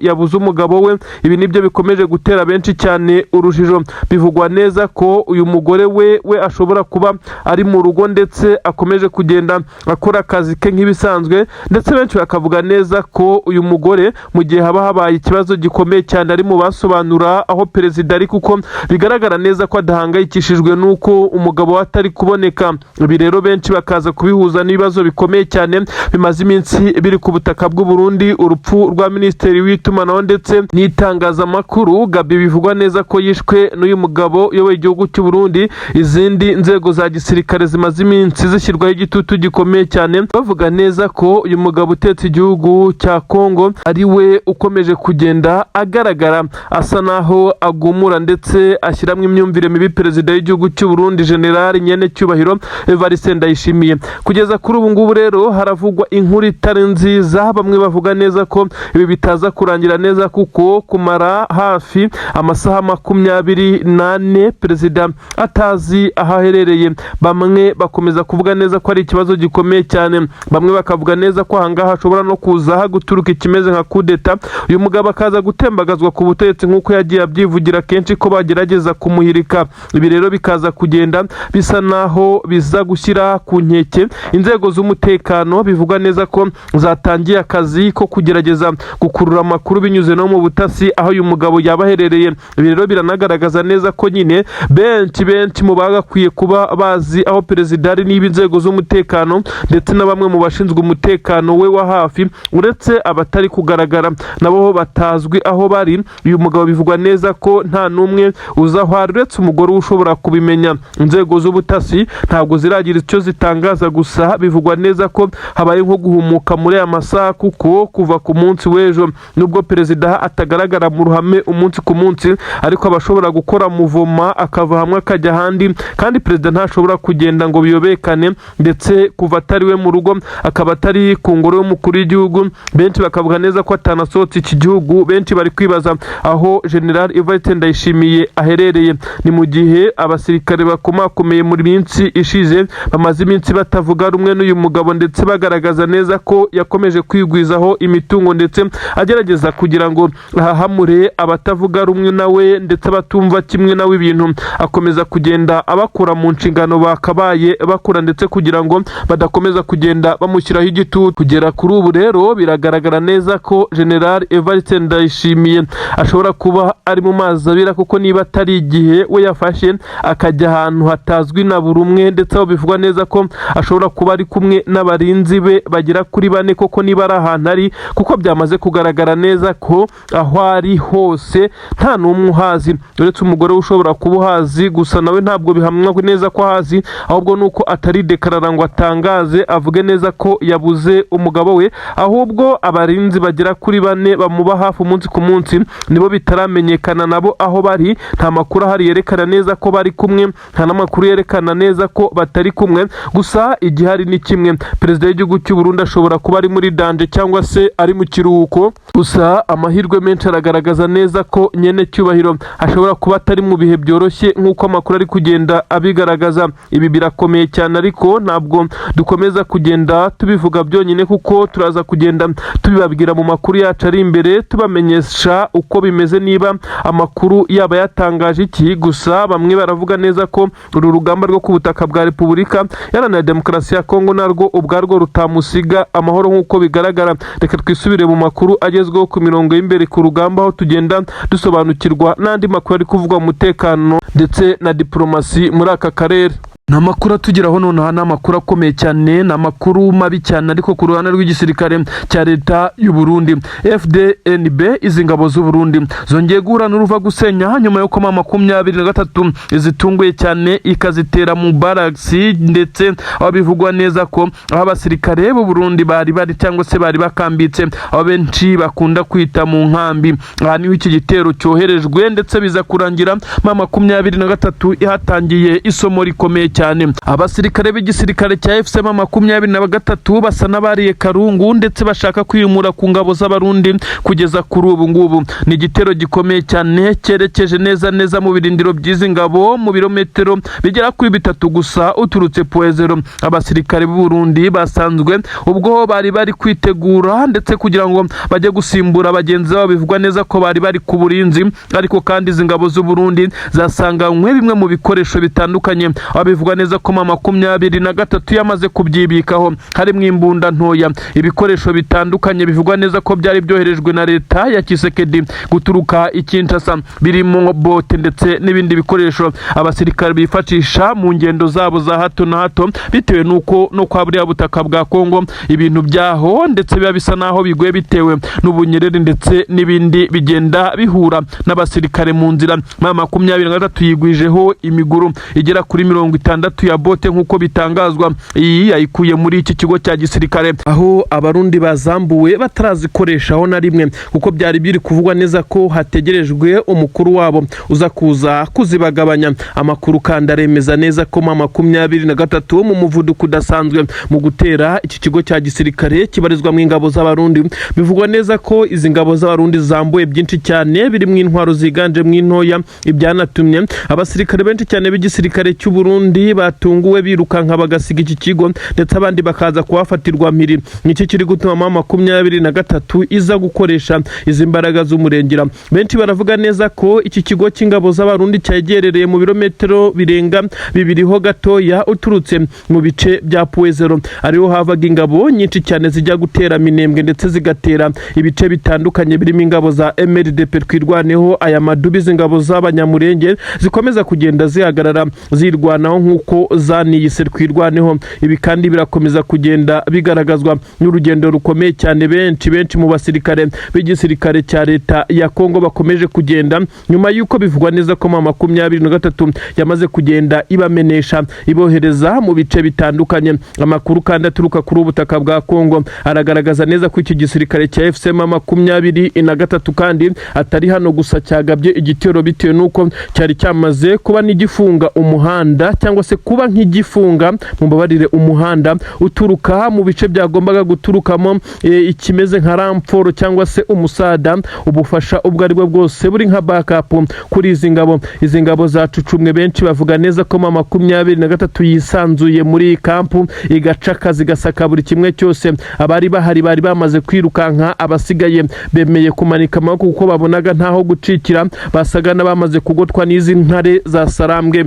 yabuze umugabo we. Ibi nibyo bikomeje gutera benshi cyane urujijo. Bivugwa neza ko uyu mugore we ashobora kuba ari mu rugo ndetse akomeje kugenda akora akazi ke nk'ibisanzwe, ndetse benshi bakavuga neza ko uyu mugore mu gihe haba habaye ikibazo gikomeye cyane ari mu basobanura aho perezida ari, kuko bigaragara neza ko adahangayikishijwe n'uko umugabo we atari kuboneka. Ibi rero benshi bakaza kubihuza n'ibibazo bikomeye cyane bimaze iminsi biri ku butaka bw'u Burundi: urupfu rwa minisitiri w'itumanaho ndetse n'itangazamakuru Gabi, bivugwa neza ko yishwe n'uyu mugabo uyoboye igihugu cy'u Burundi; izindi nzego za gisirikare zimaze iminsi zishyirwaho igitutu gikomeye cyane, bavuga neza ko uyu mugabo utetse igihugu cya Kongo ari we ukomeje kugenda agaragara asa naho agumura ndetse ashyiramo imyumvire mibi perezida w'igihugu cy'u Burundi, General nyene cyubahiro Evariste Ndayishimiye. Kugeza kuri ubu ngubu rero haravugwa inkuru itari nziza. Bamwe bavuga neza ko ibi bitaza kurangira neza, kuko kumara hafi amasaha 24 perezida atazi aho aherereye, bamwe bakomeza kuvuga neza ko ari ikibazo gikomeye cyane. Bamwe bakavuga neza ko ahangaha hashobora no kuza guturuka ikimeze nka kudeta, uyu mugabo akaza gutembagazwa ku butegetsi nk'uko yagiye abyivugira kenshi ko bagerageza kumuhirika. Ibi rero bikaza kugenda bisa naho biza gushyira ku nkeke inzego z'umutekano, bivugwa neza ko zatangiye akazi ko kugerageza gukurura amakuru binyuze no mu butasi aho uyu mugabo yaba aherereye. Ibi rero biranagaragaza neza ko nyine benshi benshi mu bagakwiye kuba bazi aho perezida ari, niba inzego z'umutekano ndetse na bamwe mu bashinzwe umutekano we wa hafi, uretse abatari kugaragara nabo batazwi aho bari. Uyu mugabo bivugwa neza ko nta n'umwe uzi aho ari uretse umugore ushobora kubimenya. Inzego z'ubutasi ntabwo ziragira icyo zitangaza, gusa bivugwa neza ko habaye nko guhumuka muri aya masaha, kuko kuva ku munsi w'ejo, nubwo perezida atagaragara mu ruhame umunsi ku munsi, ariko aba ashobora gukora mouvement akava hamwe akajya ahandi, kandi perezida ntashobora kugenda ngo biyobekane. Ndetse kuva atari we mu rugo, akaba atari ku ngoro y'umukuru w'igihugu, benshi bakavuga neza ko atanasohotse iki gihugu. Benshi bari kwibaza aho General Evariste Ndayishimiye aherereye. Ni mu gihe abasirikare bakomakomeye muri minsi ishize bamaze iminsi batavuga rumwe n'uyu mugabo, ndetse bagaragaza neza ko yakomeje kwigwizaho imitungo ndetse agerageza kugira ngo ahahamure abatavuga rumwe nawe ndetse abatumva kimwe nawe ibintu, akomeza kugenda abakura mu nshingano bakabaye bakora, ndetse kugira ngo badakomeza kugenda bamushyiraho igitutu. Kugera kuri ubu rero biragaragara neza ko General Evariste Ndayishimiye ashobora kuba ari mu mazi abira, kuko niba atari igihe we yafashe akajya ahantu hatazwi na buri umwe, ndetse aho bivugwa neza ko ashobora kuba ari kumwe n'abarinzi be bagera kuri bane koko niba ari ahantu ari, kuko byamaze kugaragara neza ko aho ari hose nta n'umwe uhazi uretse umugore we ushobora kuba uhazi. Gusa nawe ntabwo bihamwa neza ko ahazi, ahubwo ni uko atari dekarara ngo atangaze avuge neza ko yabuze umugabo we. Ahubwo abarinzi bagera kuri bane bamuba hafi umunsi ku munsi nibo bitaramenyekana nabo aho bari. Nta makuru ahari yerekana neza ko bari kumwe, nta n'amakuru yerekana neza ko batari kumwe. Gusa igihari ni kimwe: perezida w'igihugu cy'u Burundi ashobora kuba ari muri danger cyangwa se ari mu kiruhuko. Gusa amahirwe menshi aragaragaza neza ko nyene cyubahiro ashobora kuba atari mu bihe byoroshye nk'uko amakuru ari kugenda abigaragaza. Ibi birakomeye cyane, ariko ntabwo dukomeza kugenda tubivuga byonyine, kuko turaza kugenda tubibabwira mu makuru yacu ari imbere, tubamenyesha uko bimeze, niba amakuru yaba yatangaje iki. Gusa bamwe baravuga neza ko uru rugamba rwo ku butaka bwa Repubulika Iharanira Demokarasi ya Kongo narwo ubwarwo rutamusiga amahoro nk'uko bigaragara. Reka twisubire mu makuru agezweho ku mirongo y'imbere ku ku rugamba, aho tugenda dusobanukirwa n'andi makuru ari kuvugwa mu mutekano ndetse na diplomasi muri aka karere. Ni amakuru atugeraho nonaha, ni amakuru akomeye cyane, ni amakuru mabi cyane, ariko ku ruhande rw'igisirikare cya leta y'u Burundi FDNB, izi ngabo z'u Burundi zongeye guhura n'uruva gusenya nyuma y'uko M23 zitunguye cyane ikazitera mu baragisi, ndetse aho bivugwa neza ko aho abasirikare b'u Burundi bari bari cyangwa se bari bakambitse, aho benshi bakunda kwita mu nkambi. Aha niho iki gitero cyoherejwe, ndetse biza kurangira M23 ihatangiye isomo rikomeye cyane. Abasirikare b'igisirikare cya AFC M23 basa n'abariye karungu, ndetse bashaka kwimura ku ngabo z'Abarundi kugeza kuri ubu ngubu. Ni igitero gikomeye cyane cyerekeje neza neza mu birindiro by'izi ngabo, mu birometero bigera kuri 3 gusa uturutse Point Zéro. Abasirikare b'u Burundi basanzwe ubwo bari bari kwitegura ndetse kugira ngo bajye gusimbura bagenzi babo, bivugwa neza ko bari bari ku burinzi. Ariko kandi izi ngabo z'u Burundi zasanganywe bimwe mu bikoresho bitandukanye, aho bivugwa neza ko M23 yamaze kubyibikaho, harimo imbunda ntoya, ibikoresho bitandukanye bivugwa neza ko byari byoherejwe na leta ya Tshisekedi guturuka i Kinshasa, birimo bote ndetse n'ibindi bikoresho abasirikare bifashisha mu ngendo zabo za hato na hato, bitewe n'uko no kwa buriya butaka bwa Kongo ibintu byaho ndetse biba bisa naho bigoye, bitewe n'ubunyereri ndetse n'ibindi bigenda bihura n'abasirikare mu nzira. M23 yigwijeho imiguru igera kuri 60 ya bote, nk'uko bitangazwa. Iyi yayikuye muri iki kigo cya gisirikare, aho Abarundi bazambuwe batarazikoreshaho na rimwe, kuko byari biri kuvugwa neza ko hategerejwe umukuru wabo uza kuza kuzibagabanya. Amakuru kandi aremeza neza ko M23 mu muvuduko udasanzwe mu gutera iki kigo cya gisirikare kibarizwamo ingabo z'Abarundi, bivugwa neza ko izi ngabo z'Abarundi zambuye byinshi cyane birimo intwaro ziganjemo intoya, ibyanatumye abasirikare benshi cyane b'igisirikare cy'u Burundi batunguwe birukanka bagasiga iki kigo, ndetse abandi bakaza kuhafatirwa mpiri. Nicyo kiri gutuma M23 iza gukoresha izi mbaraga z'umurengera. Benshi baravuga neza ko iki kigo cy'ingabo z'Abarundi cyegerereye mu birometero birenga 2 ho gatoya uturutse mu bice bya Point Zéro, ariho havaga ingabo nyinshi cyane zijya gutera Minembwe, ndetse zigatera ibice bitandukanye birimo ingabo za MRDP Twirwaneho, aya madubi, ingabo z'Abanyamurenge zikomeza kugenda zihagarara zirwanaho nk'uko zaniyise Twirwaneho. Ibi kandi birakomeza kugenda bigaragazwa n'urugendo rukomeye cyane benshi benshi mu basirikare b'igisirikare cya leta ya Kongo bakomeje kugenda, nyuma y'uko bivugwa neza ko M23 yamaze kugenda ibamenesha, ibohereza mu bice bitandukanye. Amakuru kandi aturuka kuri ubutaka bwa Kongo aragaragaza neza ko iki gisirikare cya AFC M23 kandi atari hano gusa cyagabye igitero, bitewe n'uko cyari cyamaze kuba n'igifunga umuhanda, cyangwa se kuba nk'igifunga, mumbabarire, umuhanda uturuka mu bice byagombaga guturukamo ikimeze nka renfort cyangwa se umusada, ubufasha ubwo ari bwo bwose buri nka backup kuri izi ngabo. Izi ngabo zacucumwe, benshi bavuga neza ko M23 yisanzuye muri iyi kampu, igacaka zigasaka buri kimwe cyose. Abari bahari bari bamaze kwirukanka, abasigaye bemeye kumanika amaboko kuko babonaga ntaho gucikira, basaga n'abamaze kugotwa n'izi ntare za Sarambwe.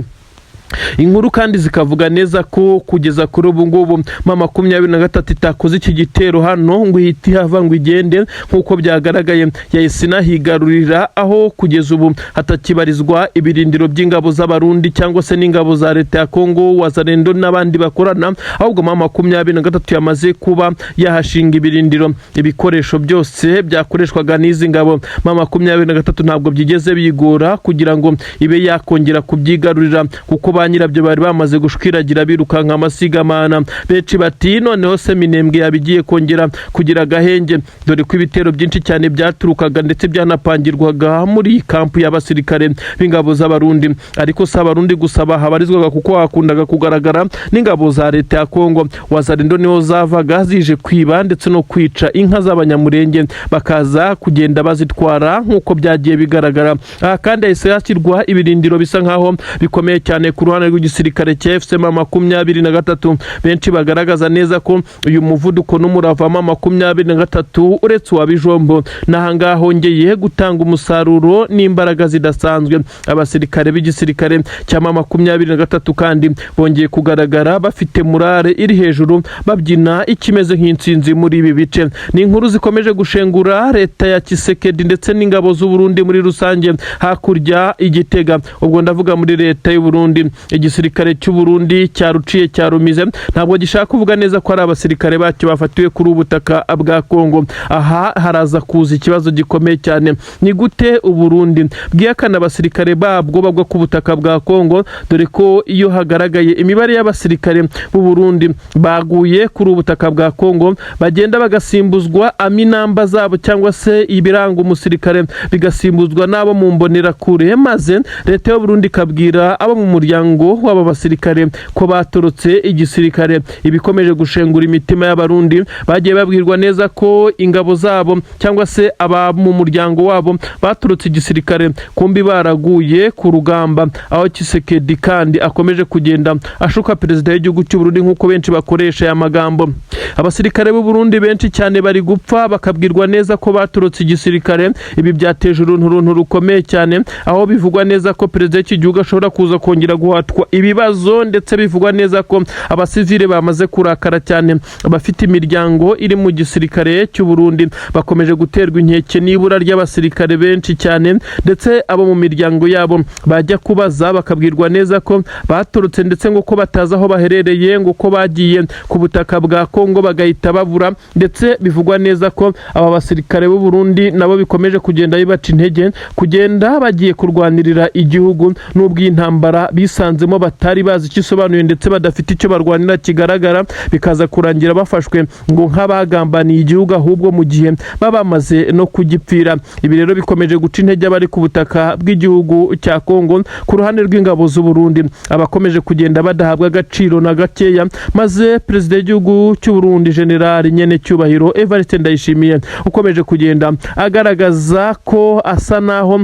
Inkuru kandi zikavuga neza ko kugeza kuri ubu ngubu M23 itakoze iki gitero hano ngo ihite ihava ngo igende, nk'uko byagaragaye yahise inahigarurira, aho kugeza ubu hatakibarizwa ibirindiro by'ingabo z'Abarundi cyangwa se n'ingabo za leta ya Kongo, Wazalendo n'abandi bakorana, ahubwo M23 yamaze kuba yahashinga ibirindiro. Ibikoresho byose byakoreshwaga n'izi ngabo M23 ntabwo byigeze bigora kugira ngo ibe yakongera kubyigarurira, kuko ba nyirabyo bari bamaze gushwiragira birukanka amasigamana. Benshi bati: "Noneho se Minembwe yabigiye kongera kugira agahenge?" Dore ko ibitero byinshi cyane byaturukaga ndetse byanapangirwaga muri iyi kampu y'abasirikare b'ingabo z'Abarundi. Ariko si Abarundi gusa bahabarizwaga, kuko hakundaga kugaragara n'ingabo za leta ya Kongo. Wazalendo niho zavaga zije kwiba ndetse no kwica inka z'Abanyamurenge, bakaza kugenda bazitwara nk'uko byagiye bigaragara. Aha kandi hahise hashyirwa ibirindiro bisa nkaho bikomeye cyane ku ruhande rw'igisirikare cya AFC M23. Benshi bagaragaza neza ko uyu muvuduko n'umurava M23 uretse uwa Bijombo n'ahangaha hongeye gutanga umusaruro n'imbaraga zidasanzwe. Abasirikare b'igisirikare cya M23 kandi bongeye kugaragara bafite morale iri hejuru, babyina ikimeze nk'intsinzi muri ibi bice. Ni inkuru zikomeje gushengura leta ya Tshisekedi ndetse n'ingabo z'u Burundi muri rusange hakurya igitega. Ubwo ndavuga muri leta y'u Burundi, igisirikare cy'u Burundi cyaruciye cyarumize, ntabwo gishaka kuvuga neza ko ari abasirikare bacyo bafatiwe kuri ubu butaka bwa Kongo. Aha haraza kuza ikibazo gikomeye cyane: ni gute u Burundi bwihakana abasirikare babwo bagwa ku butaka bwa Kongo, dore ko iyo hagaragaye imibare y'abasirikare b'u Burundi baguye kuri ubu butaka bwa Kongo bagenda bagasimbuzwa aminamba zabo cyangwa se ibiranga umusirikare bigasimbuzwa n'abo mu mbonerakure, maze leta y'u Burundi ikabwira abo mu muryango w'aba basirikare ko batorotse igisirikare? Ibikomeje gushengura imitima y'Abarundi bagiye babwirwa neza ko ingabo zabo cyangwa se aba mu muryango wabo baturutse igisirikare, kumbi baraguye ku rugamba. Aho Tshisekedi kandi akomeje kugenda ashuka perezida w'igihugu cy'u Burundi, nk'uko benshi bakoresha aya magambo. Abasirikare b'u Burundi benshi cyane bari gupfa bakabwirwa neza ko baturutse igisirikare. Ibi byateje urunturuntu rukomeye cyane, aho bivugwa neza ko perezida w'iki gihugu ashobora kuza kongera guhatwa ibibazo, ndetse bivugwa neza ko abasivile bamaze kurakara cyane. Abafite imiryango iri mu gisirikare cy'u Burundi bakomeje guterwa inkeke n'ibura ry'abasirikare benshi cyane, ndetse abo mu miryango yabo bajya kubaza bakabwirwa neza ko baturutse, ndetse ngo ko batazi aho baherereye, ngo ko bagiye ku butaka bwa Kongo bagahita babura. Ndetse bivugwa neza ko aba basirikare b'u Burundi nabo bikomeje kugenda bibaca intege kugenda bagiye kurwanirira igihugu, n'ubwo iyi ntambara bisanzemo batari bazi icyo isobanuye ndetse badafite icyo barwanira kigaragara, bikaza kurangira bafashwe ngo nk'abagambaniye igihugu, ahubwo mu gihe baba bamaze no kugipfira. Ibi rero bikomeje guca intege abari ku butaka bw'igihugu cya Kongo ku ruhande rw'ingabo z'u Burundi, abakomeje kugenda badahabwa agaciro na gakeya, maze perezida w'igihugu cy'u Burundi, General nyene cyubahiro Evariste Ndayishimiye, ukomeje kugenda agaragaza ko asa naho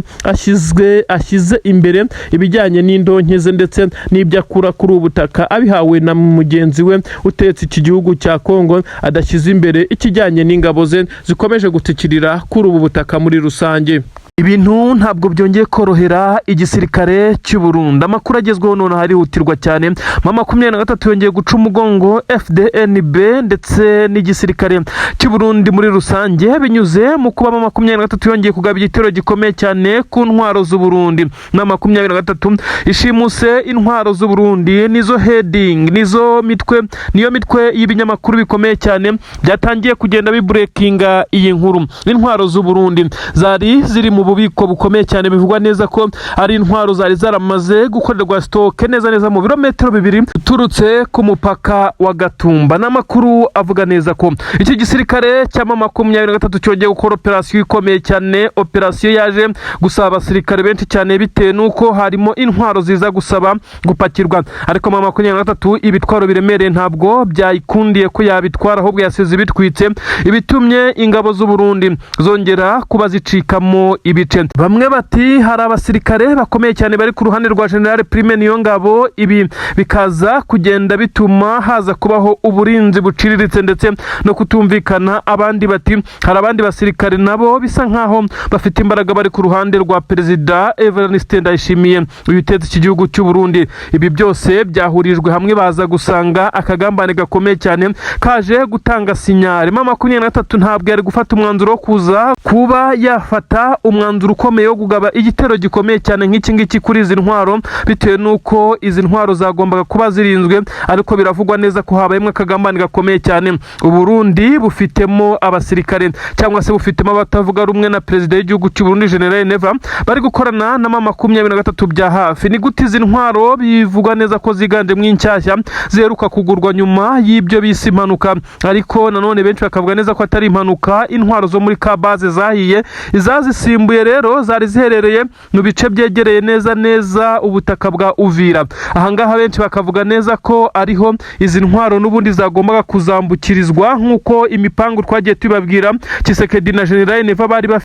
ashyize imbere ibijyanye n'indonke ze ndetse n'ibyo akura kuri ubu butaka abihawe na mugenzi we utetse iki gihugu cya Kongo, adashyize imbere ikijyanye n'ingabo ze zikomeje gutikirira kuri ubu butaka muri rusange. Ibintu ntabwo byongeye korohera igisirikare cy'u Burundi. Amakuru agezweho noneho harihutirwa cyane: M23 yongeye guca umugongo FDNB ndetse n'igisirikare cy'u Burundi muri rusange, binyuze mu kuba M23 yongeye kugaba igitero gikomeye cyane ku ntwaro z'u Burundi. M23 ishimuse intwaro z'u Burundi, nizo heading, nizo mitwe, niyo mitwe y'ibinyamakuru bikomeye cyane byatangiye kugenda bibreakinga iyi nkuru. Intwaro z'u Burundi zari ziri mu bubiko bukomeye cyane, bivugwa neza ko ari intwaro zari zaramaze gukorerwa stock neza neza mu birometero 2 uturutse ku mupaka wa Gatumba. N'amakuru avuga neza ko iki gisirikare cya M23 cyongeye gukora operasiyo ikomeye cyane, operasiyo yaje gusaba abasirikare benshi cyane bitewe n'uko harimo intwaro ziza gusaba gupakirwa. Ariko M23 ibitwaro biremereye ntabwo byayikundiye ko yabitwara, ahubwo yasize ibitwitse, ibitumye ingabo z'u Burundi zongera kuba zicikamo ibice. Bamwe bati hari abasirikare bakomeye cyane bari ku ruhande rwa General Prime Niyongabo, ibi bikaza kugenda bituma haza kubaho uburinzi buciriritse ndetse no kutumvikana. Abandi bati hari abandi basirikare nabo bisa nkaho bafite imbaraga bari ku ruhande rwa Perezida Evariste Ndayishimiye, uyu utetse iki gihugu cy'u Burundi. Ibi byose byahurijwe hamwe, baza gusanga akagambane gakomeye cyane kaje gutanga signal. M23 ntabwo yari gufata umwanzuro wo kuza kuba yafata umwanzuro ukomeye wo kugaba igitero gikomeye cyane nk'iki ngiki kuri izi ntwaro, bitewe n'uko izi ntwaro zagombaga kuba zirinzwe. Ariko biravugwa neza ko habayemo akagambane gakomeye cyane. Uburundi bufitemo abasirikare cyangwa se bufitemo abatavuga rumwe na perezida w'igihugu cy'u Burundi, General Neva, bari gukorana na M23 bya hafi. Ni gute izi ntwaro bivugwa neza ko ziganjemo inshyashya ziheruka kugurwa nyuma y'ibyo bise impanuka, ariko nanone benshi bakavuga neza ko atari impanuka, intwaro zo muri Kabaze zahiye, izazisimbuye rero zari ziherereye mu bice byegereye neza neza ubutaka bwa Uvira. Ahangaha benshi bakavuga neza ko ariho izi ntwaro n'ubundi zagombaga kuzambukirizwa, nk'uko imipangu twagiye tubabwira Tshisekedi na General Neva bari bafite.